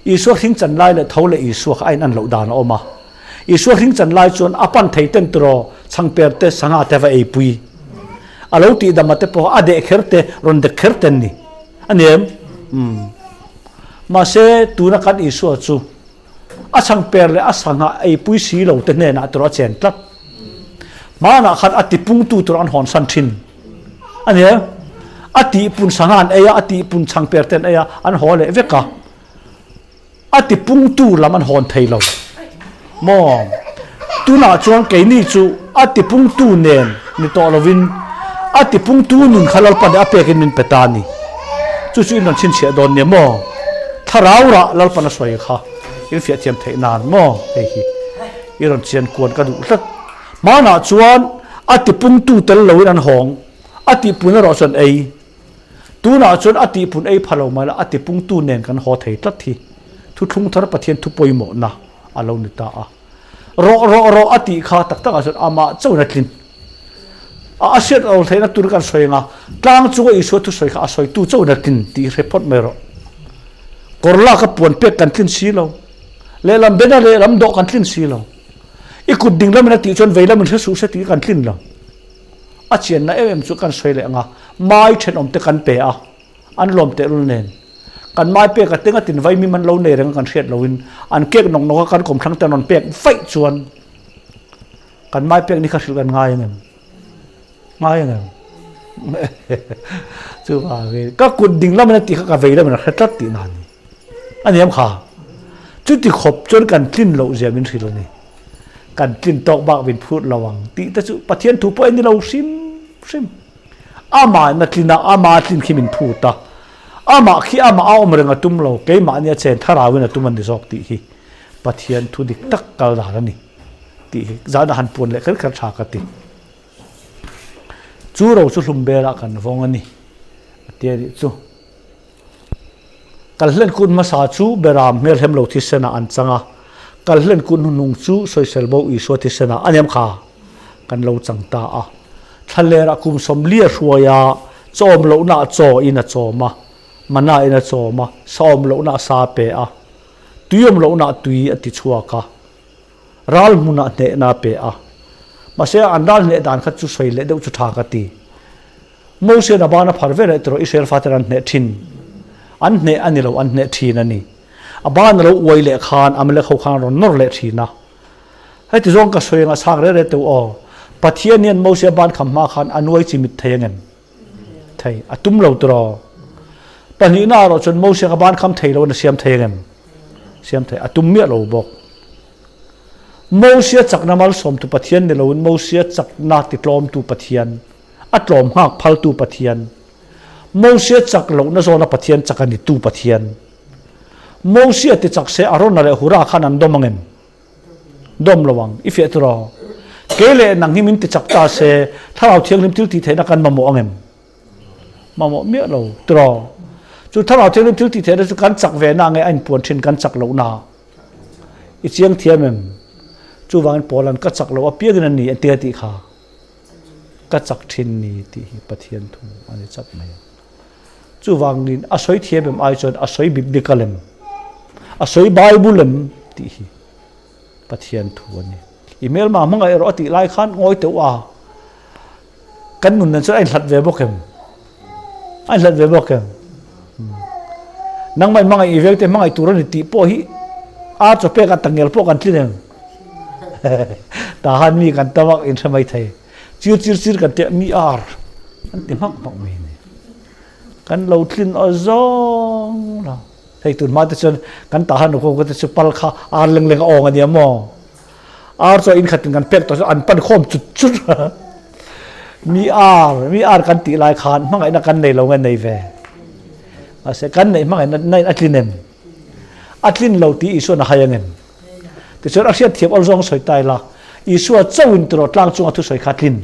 Isua hring chan lai leh tho leh Isua kha a in an loh dan a awm a. Isua hring chan lai chuan a pan thei ten tiraw chhangper te sangha te va ei pui. A lo tih dam a te pawh a deh kher te rawn dek kher ten ni. A ni em? Umm. Mahse tuna kan Isua chu a chhangper leh a sangha ei pui si lo te hnenah tiraw a chen tlat. Hmanah khan a tipungtu tur an hawnsan thin a nia. A tihpun sangha an ei a, a tihpun chhangper te an ei a, an haw leh vek a. A tipungtu lam an hawn thei lo maw? Tunah chuan keini chu a tipungtu nen ni tawh lovin a tipungtu nun kha Lalpa nih a pekin min pe ta a ni. Chu chu in rawn chhinchhiah dawn nia maw? Thlarau rah Lalpan a sawi kha in fiah thiam theih nan maw? Hei hi i rawn chian kuan ka duh tlat. Hmanah chuan a tipungtu tel loin an hawng, a tihpun erawh chuan ei. Tunah chuan a tihpun ei pha lo mai la, a tipungtu nen kan haw thei tlat hi Thuthlung Thar Pathian thu pawimawhna a lo ni ta a. Rawh rawh rawh a tih kha tak takah chuan amah chauhin a tlin. A a hriat lo theihna tur kan sawi anga tlang chunga Isua thusawi kha a sawitu chauhin a tlin tih hre phawt mai rawh. Kawr lak a puan pek kan tlin si lo. Lehlam bena lehlam dawh kan tlin si lo. I kut ding lamin a tih chuan vei lamin hre suh se tih kan tlin lo. A chianna em em chu kan sawi leh ang a, mai thenawm te kan pe a, an lawm tehlul nen. Kan mai pek a teng a tin vaimim an lo nei reng a kan hriat loin an kek nawk nawk a kan kawmthlang te an rawn pek vaih chuan kan mai pek ni kha hrilh kan ngai ang em? Ngai ang em? Chuvangin ka kut ding lamin a tih kha ka vei lamin a hre tlat tihna a ni. A ni em kha? Chuti khawp chuan kan tlin loh zia min hrilh a ni. Kan tlin tawk bak min phut lo ang tih te chu Pathian thu pawh a ni lo hrim hrim. Amah in a tlin a, ama tlin khi min phut a. Amah khi amah a awm reng a tum lo, keimahni a chen thlarauin a tum a ni zawk tih hi Pathian thu dik tak kal dan a ni tih hi zan a han puan leh kher kher tha ka ti. Chu ro chu hlum belah kan vawng a ni a ti a nih chu. Kalhlen kut hmasa chu Beram hmelhem lo thisenah an chang a, Kalhlen kut hnuhnung chu Sawiselbo Isua thisenah a nem kha kan lo chang ta a. Thlalerah kum sawmli a hruai a, chawm lohna chaw in a chawm a, mana in a chawm a, sa awm lohna sa a pe a, tui awm lohna tui a ti chhuak a, ral hmunah hnehna a pe a. Mahse an ral hneh dan kha chu sawi leh deuh chu tha ka ti. Moses a ban a phar ve leh tawh Israel faten an hneh thin. An hneh a ni lo, an hneh thin a ni. A ban a lo uai leh khan Amalek ho khan a rawn nawr leh thin a. Heti zawng ka sawi anga chhak reh reh teuh aw. Pathian hian Moses a ban kham hma khan a nuai chi mit thei angem? Thei. A tum lo tiraw? Pahnihna erawh chuan Moses a ban kham thei lo in a siam thei angem? Siam thei. A tum miah lo bawk. Moses chakna malsawmtu Pathian ni loin Moses chakna titlawmtu Pathian. A tlawm nghak phaltu Pathian. Mosia chak lohna zawna Pathian chak a nitu Pathian. Mosia ti chak se Arona leh Hura khan an dawm ang em? Dawm lo ang. I fiah tur aw. Kei leh nang hi min ti chak ta se Thlarau Thianghlim thil tih theihna kan mamawh ang em? Mamawh miah lo tur aw. Chu Thlarau Thianghlim thil tih theihna chu kan chak ve na nge a inpuan thin kan chak lohna? I chiang thiam em? Chuvangin Paula'n ka chak loh apiangin a ni a tia tih kha. Ka chak thin ni tih hi Pathian thu a ni chat mai a. Chuvangin a sawi thiam em ai chuan a sawi biblical em, a sawi Bible em tih hi Pathian thu a ni. I hmelma hmangaih erawh a tih lai khan ngawi teuh a, kan nun nen chuan a inhlat ve bawk em? A inhlat ve bawk em? Nangmah i hmangaih i vengte hmangaih tur a ni tih pawh hi ar chaw pek a tangel pawh kan tlin em? Tah han mi kan tam a in hre mai thei. Chir chir chir kan tia mi ar an ti hmak hmak mai ni. Kan lo tlin aw zawng lo. Hei tun hma te chuan kan tah han ko te chu pal kha ar leng leng a awng a nia maw. Ar chu in khatin kan pek tawh chu an pan khawm chut chut. Mi ar mi ar kan tih lai khan hmangaihna kan nei lo nge nei ve. Mahse kan neih hmangaihna na in a tlin em? A tlin lo tih Isuan a hai angem? Tichuan a hriat thiam awl zawng sawi ta ila, Isua chauhin tiraw tlang chunga thusawi kha tlin.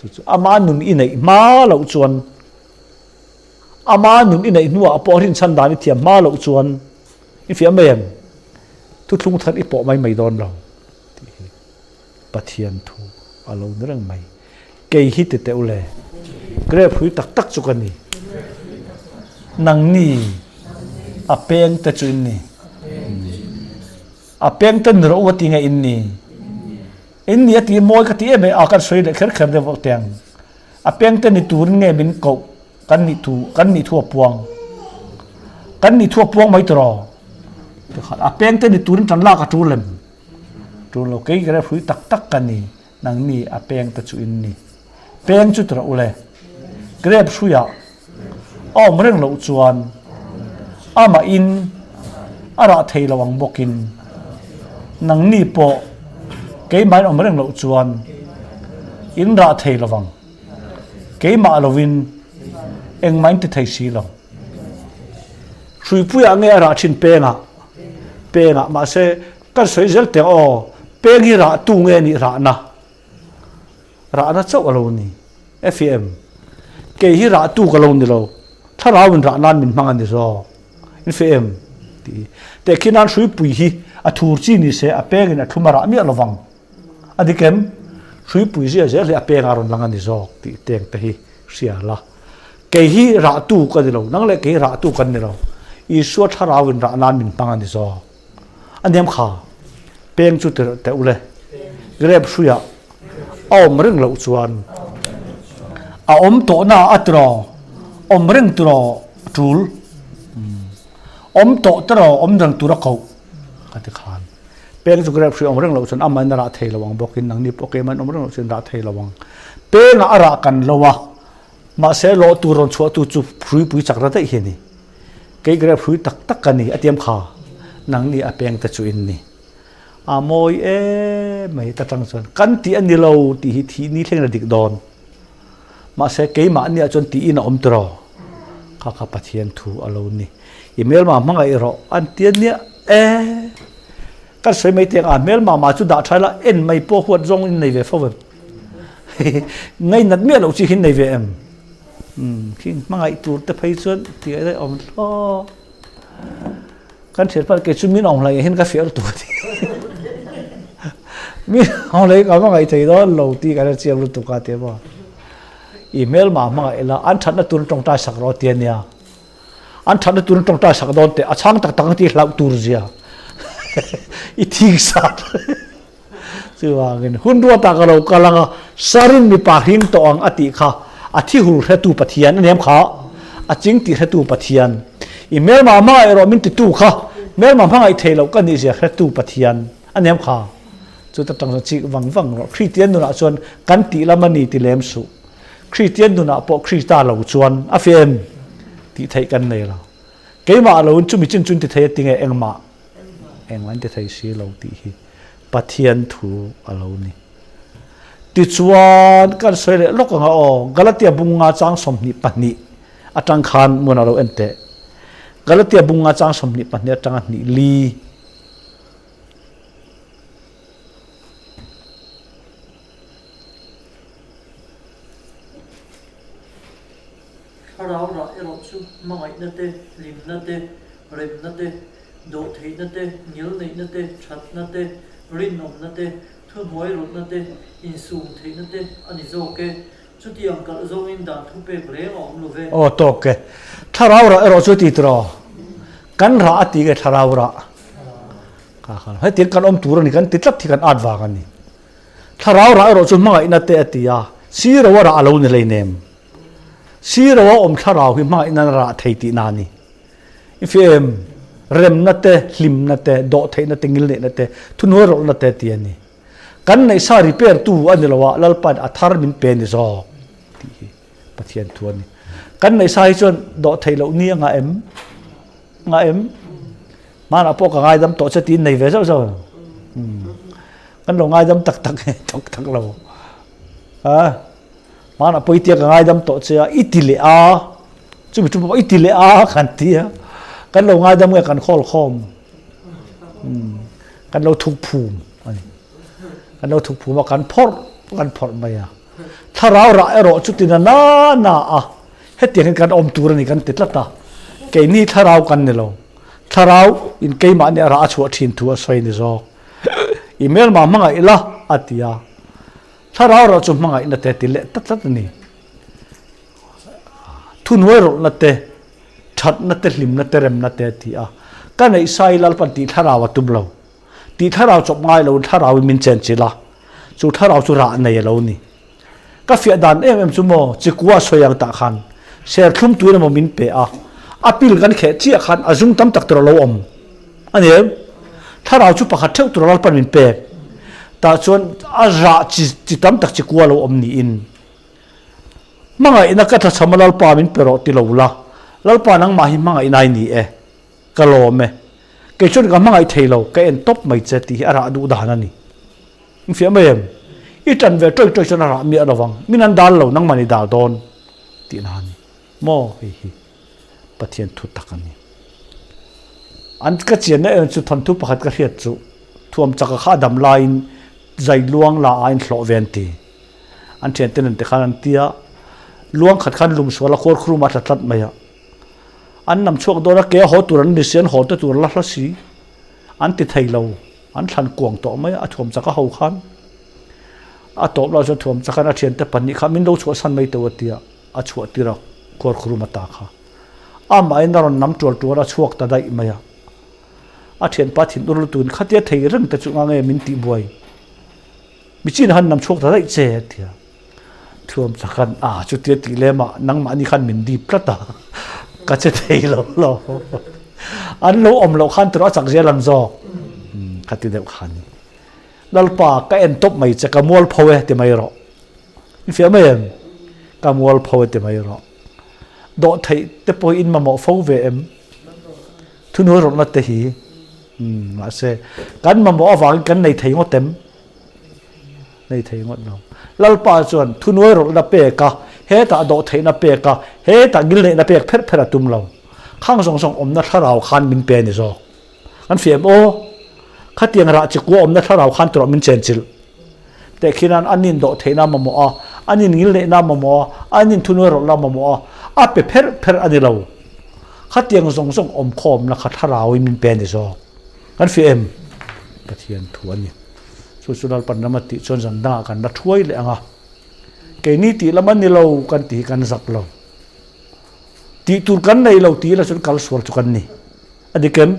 Chu chu ama nun i neih hma loh chuan, ama nun i neih hnuah pawh rinchhan dan i thiam hma loh chuan i fiah mai em? Thuthlung thar i pawh mai mai dawn lo tih hi Pathian thu a lo ni reng mai. Kei hi ti teh u le, grape hrui tak tak chu ka ni. Nangni a peng te chu in ni. A peng te ni rawh u a ti nge in ni. In ni a ti mawi ka ti em em a kan sawi leh kher kher deuh vawk teh ang. A peng te ni turin nge min koh kan nih thu kan nih thu a puang. Kan nih thu a puang mai tawh. A peng te ni turin tan lak a tul em? Tul lo kei grape hrui tak tak ka ni. Nangni a peng te chu in ni. Peng chu tura ule. Grep hruiah a awm reng loh chuan amah in a rah thei lo ang bawkin nangni pawh keimah in awm reng loh chuan in rah thei lo vang. Keimah lovin engmah in ti thei si lo. Hruipuiah nge a rah thin pengah? Pengah mahse kan sawi zel teh aw, peng hi rah tu nge nih rahna? Rahna chauh a lo ni. Fem, Kei hi rahtu ka lo ni lo, thlarau in rah nan min hmang a ni zawk. In fem tih tehkhin nan hruipui hi a thur chi ni se a peng in a thlum a rah miah lovang. A dik em? Hruipui zia zel hi a peng a rawn lang a ni zawk tih teng te hi hria la. Kei hi rahtu ka ni lo, nang leh kei hi rahtu kan ni lo. Isua thlarau in rah nan min hmang a ni zawk. A niam kha peng chu ti teh ule. Grep hruiah a awm reng loh chuan a awm tawhna a tiraw awm reng tiraw tul awm tawh tiraw awm reng tur a koh ka ti khan. Peng chu grep hrui awm reng loh chuan amahin a rah thei lo ang bawkin nangni pawh keimah in awm reng loh chuan rah thei lo ang. Pengah a rah kan lo a, mahse lawh tur rawn chhuah tu chu hruipui chak ra daih hi a ni. Kei grep hrui tak tak ka ni a tiam kha, nangni a peng te chu in ni. A mawi em mai ta tang chuan kan tih a ni lo tih hi thih ni thleng in a dik dawn. Mahse keimahniah chuan tiin a awm tiraw? Kha kha Pathian thu a lo ni. I hmelma hmangaih rawh an ti a nia e. Kan sawi mai teng a hmelma mah chu dah tha ila en mai pawh huat zawng in nei ve fo em? Ngainat miah loh chi hi in nei ve em? Umm khi hmangaih tur te phei chuan tih a awm thlawt. Kan thian pal kei chu min awng hlei hian ka fiah lutuk a ti. Min awng hlei ka hmangaih thei dawn lo tih ka hre chiang lutuk a ti maw. I hmelma hmangaih ila an thatna tur tawngtai sak rawh ti a nia. An thatna tur tawngtai sak dawn teh a chhang tak tak ang tih hlauh tur zia i thing sat. Chuvangin hun ruatah ka lo kal ang a, Sarin mipa hring tawh ang a tih kha a thi hul hretu Pathian a niam kha, a ching tih hretu Pathian. I hmelma hmangaih erawh min titu kha hmelma hmangaih thei loh ka nihzia hretu Pathian a niam kha. Chuta tang chuan chik vang vang rawh. Kristian nunah chuan kan tih lam a ni ti lem suh. Kristian nunah pawh Krista lo chuan a fem tih theih kan nei lo. Keimah loin chumi chin chu in ti thei a ti nge engmah engmah in ti thei si lo tih hi Pathian thu a lo ni. Tichuan kan sawi leh lawk anga aw, Galatia bunga chang 22 atang khan mun a lo en teh. Galatia bunga chang 22 atanga hnih li. Thlarau rah erawh chu hmangaihna te, hlimna te, remna te, dawhtheihna te, ngilneihna te, thatna te, rinawmna te, thuhnuai rawtna te, insum theihna te a ni zawk e. Chutiang kalh zawngin dan thupek reng a awm lo ve. Aw tawk e. Thlarau rah erawh chu ti tiraw? Kan rah a ti nge thlarau rah? Kha kha hetiang kan awm tur a ni kan ti tlat hi kan at vang a ni. Thlarau rah erawh chu hmangaihna te a ti a, siro a rah a lo ni hleinem. Siro a awm thlarau hi hmangaihna a rah thei tihna a ni. I fim, remna te, hlimna te, dawhtheihna te, ngilneihna te, thuhnuai rawlhna te ti a ni. Kan neihsa repair tu a ni lo a, Lalpain a thar min pe ni zawk tih hi Pathian thu a ni. Kan neihsa hi chuan dawhtheih loh ni a ngah em? Ngah em? Hmanah pawh ka ngaidam tawh che tiin nei ve zauh zauh. Kan lo ngaidam tak tak nge tak tak lo. A hmanah pawh i tia ka ngaidam tawh che a, i ti leh a, chumi chu pawh i ti leh a kan ti a, kan lo ngaidam nge kan khawl khawm. Kan lo thuk phum a ni. Kan lo thuk phum a, kan phawrh kan phawrh mai a. Thlarau rah erawh chu tina na na a, hetiang hian kan awm tur a ni kan ti tlat a. Keini thlarau kan ni lo. Thlarau in keimahni a rah a chhuah thin thu a sawi ni zawk. I hmelma hmangaih ila a ti a. Thlarau erawh chu hmangaihna te ti leh tlat tlat a ni. Thuhnuai rawlhna te, thatna te, hlimna te, remna te a ti a. Ka neih sai Lalpan tih thlarau a tum lo. Tih thlarau chawp ngai lo thlarau in min chenchilh a. Chu thlarau chu rah nei a lo ni. Ka fiah dan em em chu maw chikua sawi ang tah khan serthlum tuin emaw min pe a, a pil kan kheh chiah khan a zung tam tak tur a lo awm a ni em? Thlarau chu pakhat theuh tur a Lalpan min pek. Tah chuan a rah chi chi tam tak chi kua lo awm niin hmangaihna ka tlachham a Lalpa min pe rawh ti lo la, Lalpa nangmah hi hmangaihna i ni e, ka lawm e, kei chuan ka hmangaih thei lo, ka en tawp mai che tih hi a rah duh dan a ni. In fiah mai em? I tan ve ṭawih ṭawih chuan a rah miah lo vang, min an dal lo, nangmah ni dal dawn tihna a ni. Maw hei hi Pathian thu tak a ni. An ka chianna em chu thawnthu pakhat ka hriat chu thuam chaka kha a dam laiin zai luang la a inhlawh ve an ti. An thiante nen te khan an ti a, luang khat khan lum sual a khuar khuruma a tla tlat mai a. An nam chhuak dawn a, ke a haw tur an ni si, an haw te tur a la hla si. An ti thei lo, an thlan kuang tawh mai a, a thuam chaka ho khan. A tawp lah chuan thuam chakan a thiante pahnih kha min lo chhuahsan mai teuh a ti a. A chhuah tir a, khuarkhurum a ta kha. Amahin a rawn nam tual tual a, chhuak ta daih mai a. A thianpa thin ur lutuin khatia thei reng te chu nga nge min tih buai. Mi chin han nam chhuak ta daih che a ti a. Thuam chakhan a chutia tih lem ah nangmahni khan min dip tlat a, ka che thei lo lo. An lo awm loh khan tawrh a chak zel ang zawk. Khati deuh kha a ni. Lalpa ka en tawp mai che, ka mualpho e ti mai rawh. I fiah mai em? Ka mualpho e ti mai rawh. Dawh theih te pawh in mamawh fo ve em? Thunuai rawlhna te hi mahse kan mamawh avangin kan nei thei ngawt em? Nei thei ngawt lo. Lalpa chuan thunuai rawlhna pek a, hetah dawh theihna pek a, hetah ngilneihna pek pherh pherh a tum lo. Khang zawng zawng awmna thlarau khan min pe a ni zawk. Kan fiah em aw? Khatiang rah chikua awmna thlarau khan tawrh min chenchilh. Tehkhinan an indawh theihna mamawh a, an inngilneihna mamawh a, an inthunuai rawlhna mamawh a, a pe pherh pherh a ni lo. Khatiang zawng zawng awmkhawmna kha thlarauin min pe a ni zawk. Kan fiah em? Pathian thu a ni. Chu chu Lalpan ram a tih chuan zan dangah kan la thuai leh ang a. Keini tih lam a ni lo kan tih hi kan zak lo. Tih tur kan nei lo tih ila chuan kal sual chu kan ni. A dik em?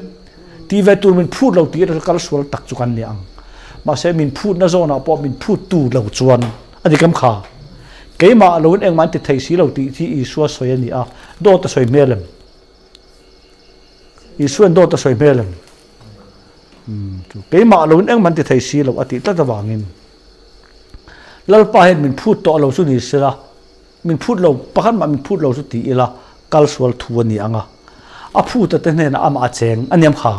Tih ve tur min phut lo tih ila chu kal sual tak chu kan ni ang. Mahse min phutna zawnah pawh min phut tu lo chuan a dik em kha? Keimah loin engmah an ti thei si lo tih hi Isua sawi a ni a, dawt a sawi hmel em? Isuain dawt a sawi hmel em? Keimah loin engmah an ti thei si lo a tih tlat avangin Lalpa hian min phut tawh lo chu ni sela, Min phut lo, pakhat mah min phut lo chu ti ila kal sual thu a ni ang a, a phuta te hnenah amah a cheng a niam kha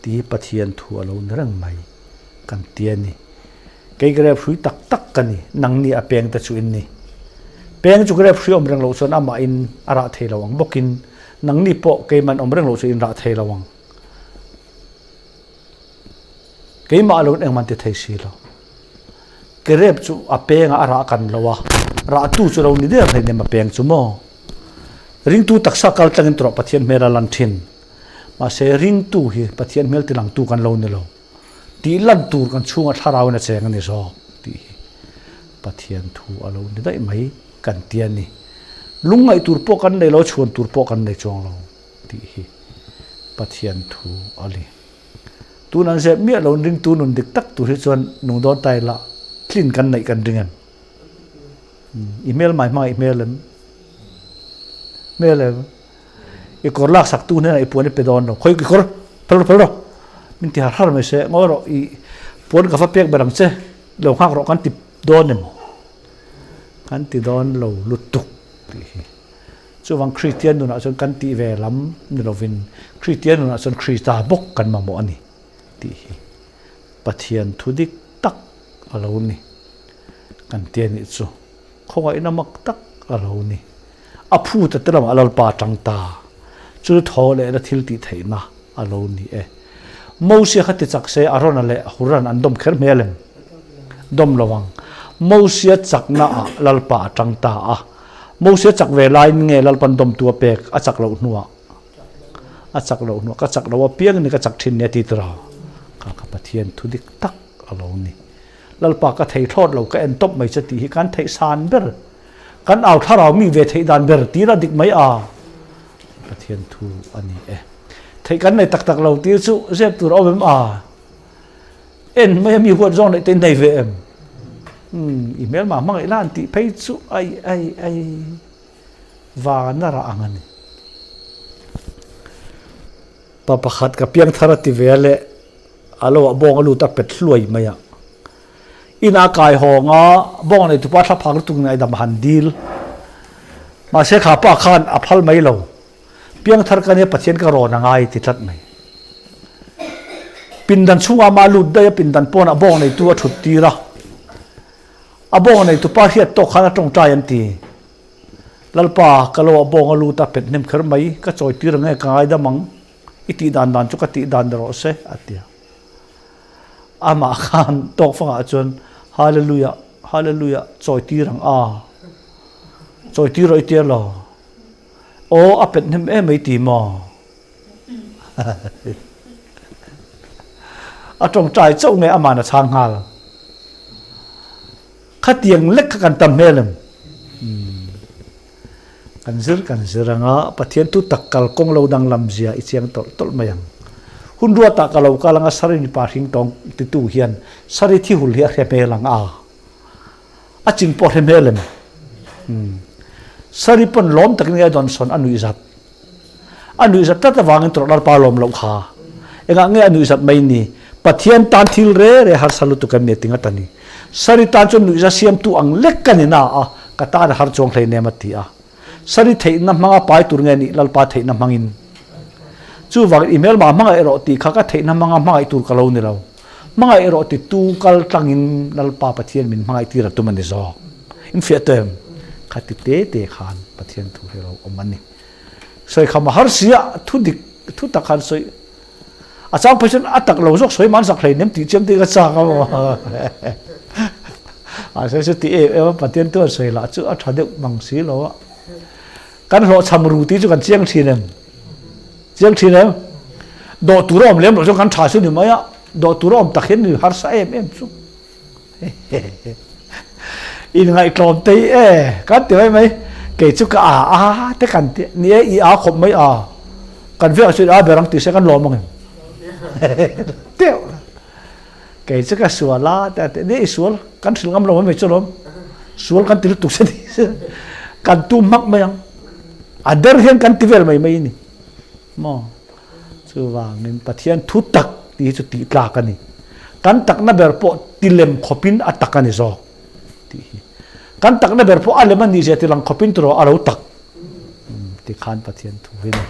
ti Pathian thu a lo ni reng mai kan ti a ni. Kei grep hrui tak tak ka ni, nangni a peng te chu in ni. Peng chu grep hrui awm reng loh chuan amahin a rah thei lo ang bawkin nangni pawh keiman awm reng loh chu in rah thei lo ang. Keimah lo in engmah an ti thei si lo. Kerep chu a pengah a rah kan lo a, rahtu chu lo ni der hlei nem a peng chu maw? Ringtu taksa kal tlangin tawrh Pathian hmel a lan thin. Mahse ringtu hi Pathian hmel tilangtu kan lo ni lo. Tih lan tur kan chhungah thlarauin a cheng a ni zawk tih hi Pathian thu a lo ni daih mai kan ti a ni. Lungngaih tur pawh kan nei lo, chhuan tur pawh kan nei chuang lo tih hi Pathian thu a ni. Tun an zep miah lo ringtu nun dik tak tur hi chuan nung dawn ta ila tlin kan neih kan ring em? I hmel mai hmang i hmel em? Hmel em? I kawr lak sak tu hnenah i puan i pe dawn lo. Khawi i kawr phal rawh phal rawh. Min ti har har mai se ngawi rawh i puan ka va pek ber ang che lo nghak rawh kan ti dawn em? Kan ti dawn lo lutuk tih hi. Chuvang Kristian nunah chuan kan tih ve lam ni lovin Kristian nunah chuan Krista bawk kan mamawh a ni tih hi Pathian thu dik tak a lo ni. Kan ti a nih chu khawngaihna mak tak a lo ni. A phuta te lamah Lalpa tang ta chu thaw lehna thil tih theihna a lo ni e. Mosia kha ti chak se Arona leh Huran an dawm kher hmel em? Dawm lo ang. Mosia chakna ah Lalpa a tang ta a. Moses chak ve laiin nge Lalpan dawmtu a pek a chak loh hnuah a chak loh hnuah ka chak loh apiang in ka chak thin nia ti tura ka ka Pathian thu dik tak a lo ni. Lalpa ka thei thlawt lo ka en tawp mai che tih hi kan theih san ber kan au thlarau mi ve theih dan ber tir a dik mai a Pathian thu a ni e. Theih kan nei tak tak lo tir chu zep tur a awm em a. En mai a mi huat zawng neih te in nei ve em? Umm i hmelma hmangaih la an tih phei chu ai ai ai van a rah ang a ni. Pa pakhat ka piang thar a ti ve a leh a lo ah bawng a lut a pet hluai mai a. Inah kai hawng a, bawng nei tupa thla phak lutuk ngaihdam a han dil. Mahse kha pa khan a phal mai lo. Piangthar ka nia Pathian ka rawn a ngai ti tlat mai. Pindan chhungah mah lut daih a pindan pawnah bawng neitu a thut tir a. A bawng nei tupa hriat tawk khan a tawngtai an ti. Lalpa, ka lo a bawng a lut a pet hnem kher mai, ka chawi tir ang nge ka ngaidam ang, i tih dan dan chu ka tih dan ni rawh se, a ti a. Amah khan tawk fangah chuan, Hallelujah, Hallelujah, chawi tir ang a, chawi tir rawh i tia lo. Aw, a pet hnem em mai ti maw? A tawngtai chauh nge aman a chhang nghal. Khatiang lek kha kan tam hmel em? Kan zir kan zir anga Pathian thu tak kal kawng lo danglam zia i chiang tawlh tawlh mai ang. Hun ruatah ka lo kal anga Sari mipa hring tawng titu hian Sari thi hul hi a hre hmel ang a. A ching pawh hre hmel em? Sari pawn lawm takin nge dawn sawn a nuih zat. A nuih zat tlat avangin tawrh Lalpa lawm loh kha. Engah nge a nuih zat mai ni? Pathian tan thil re re harsa lutuk em ni ti ngat a ni. Sari tan chuan nuih zat siamtu ang lek ka ni na a, ka tan a har chuang hleinem a ti a. Sari theihna hmanga pai tur nge nih Lalpa theihna hmangin? Chuvangin i hmelma hmangaih erawh tih kha ka theihna hmanga hmangaih tur ka lo ni lo. Hmangaih erawh ti tu kal tlangin Lalpa Pathian min hmangaih tir a tum a ni zawk. In fiah tawh em? Kha ti te te khan Pathian thu hi alo awm a ni. Sawi kham a har si a, thu dik, thu tak khan sawi a chang phei chuan a tak lo zawk sawi man sak hlei nem tih chiam te ka chak a maw. Mahse chu ti em em a Pathian thu an sawi lah chu a tha deuh mang si lo a. Kan hlawhchham ru tih chu kan chiang thin em? Chiang thin em? Dawh tur a awm lem loh chuan kan tha chu ni mai a, dawh tur a awm tak hian ni harsa em em chu. Inngaihtlawm tei e kan ti mai mai, kei chu ka a a te kan ti, ni e i a khawp mai a, kan vek chu i a ber ang tih se kan lawm ang em? Teuh kei chu ka sual a te a ti, ni e i sual kan hrilh ngam lo mai mai chu lawm, sual kan ti lutuk se ni kan tum hmak mai ang. A der hian kan ti vel mai mai a ni maw? Chuvangin Pathian thu tak tih hi chu tih tlak a ni. Kan takna ber pawh ti lem khawpin a tak a ni zawk tih hi. Kan takna ber pawh a lem a nih zia ti lang khawpin turaw a lo tak ti khan Pathian thu hi ni.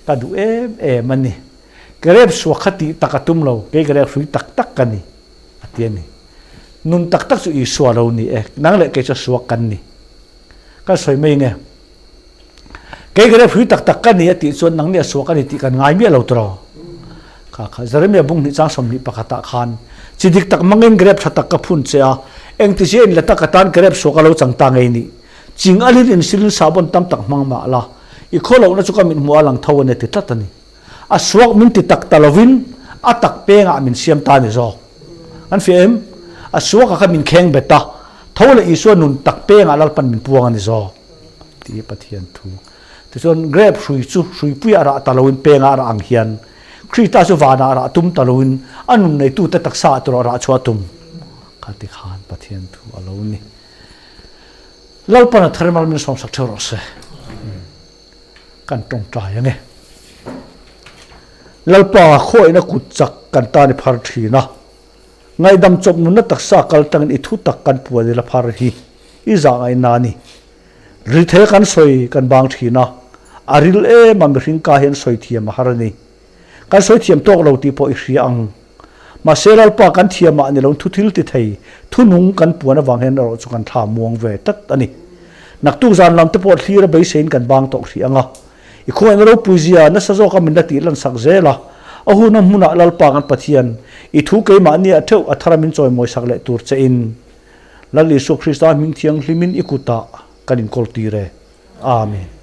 Ka duh em em a ni. Ka rep suak kha tih tak a tum lo, kei ka rep hrui tak tak ka ni a ti a ni. Nun tak tak chu Isua lo ni e, nang leh kei chu suak kan ni. Kan sawi mai nge. Kei ka rep hrui tak tak ka ni a tih chuan nang nih a suak a ni tih kan ngai miah lo tawh. Kha kha Jeremiah bung hnih chang 21 ah khan chi dik tak mangin grep tha tak ka phun che a, engti zia in la tak atan grep suak a lo chang ta ngei nih. Ching alin in silin sahbawn tam tak hmang mah la, i khaw lohna chu ka mit hmuh a lang tho a ni ti tlat a ni. A suak min ti tak ta lovin a tak pengah min siam ta a ni zawk. An fiah em? A suakah kha min kheng bet a, tho leh Isua nun tak pengah Lalpan min puang a ni zawk tih hi Pathian thu. Tichuan grape hrui chu hruipuiah rah ta loin pengah a rah ang hian Krista chu vanah rah tum ta loin a nun neitute taksaah tawrh rah chhuah a tum. Kha ti khan Pathian thu a lo ni. Lalpan a thar mal min sawmsak theuh rawh se. Kan tawngtai ange. Lalpa khawiahna kut chak kan tan i phar thin a, ngaihdam chawp nunna taksa kal tangin i thu tak kan puan ila phar hi i zah ngaihna a ni. Rithei kan sawi kan bang thin a, a ril em a mihring ka hian sawi thiam a har a ni. Kan sawi thiam tawk lo tih pawh i hria ang. Mahse Lalpa kan thiam ah ni lo thu thil ti thei, thu nung kan puan avang hian erawh chu kan thla muang ve tlat a ni. Naktuk zan lam te pawh thlir a beiseiin kan bang tawh hrih ang a. I khawngaihna ropui zia nasa zawka min la tih lan sak zel a, a hun a hmunah Lalpa kan Pathian, i thu keimahni ah theuh a thara min chawimawi sak leh tur che in Lal Isua Krista hming thianghlimin i kutah kan inkawl tir e. Amen.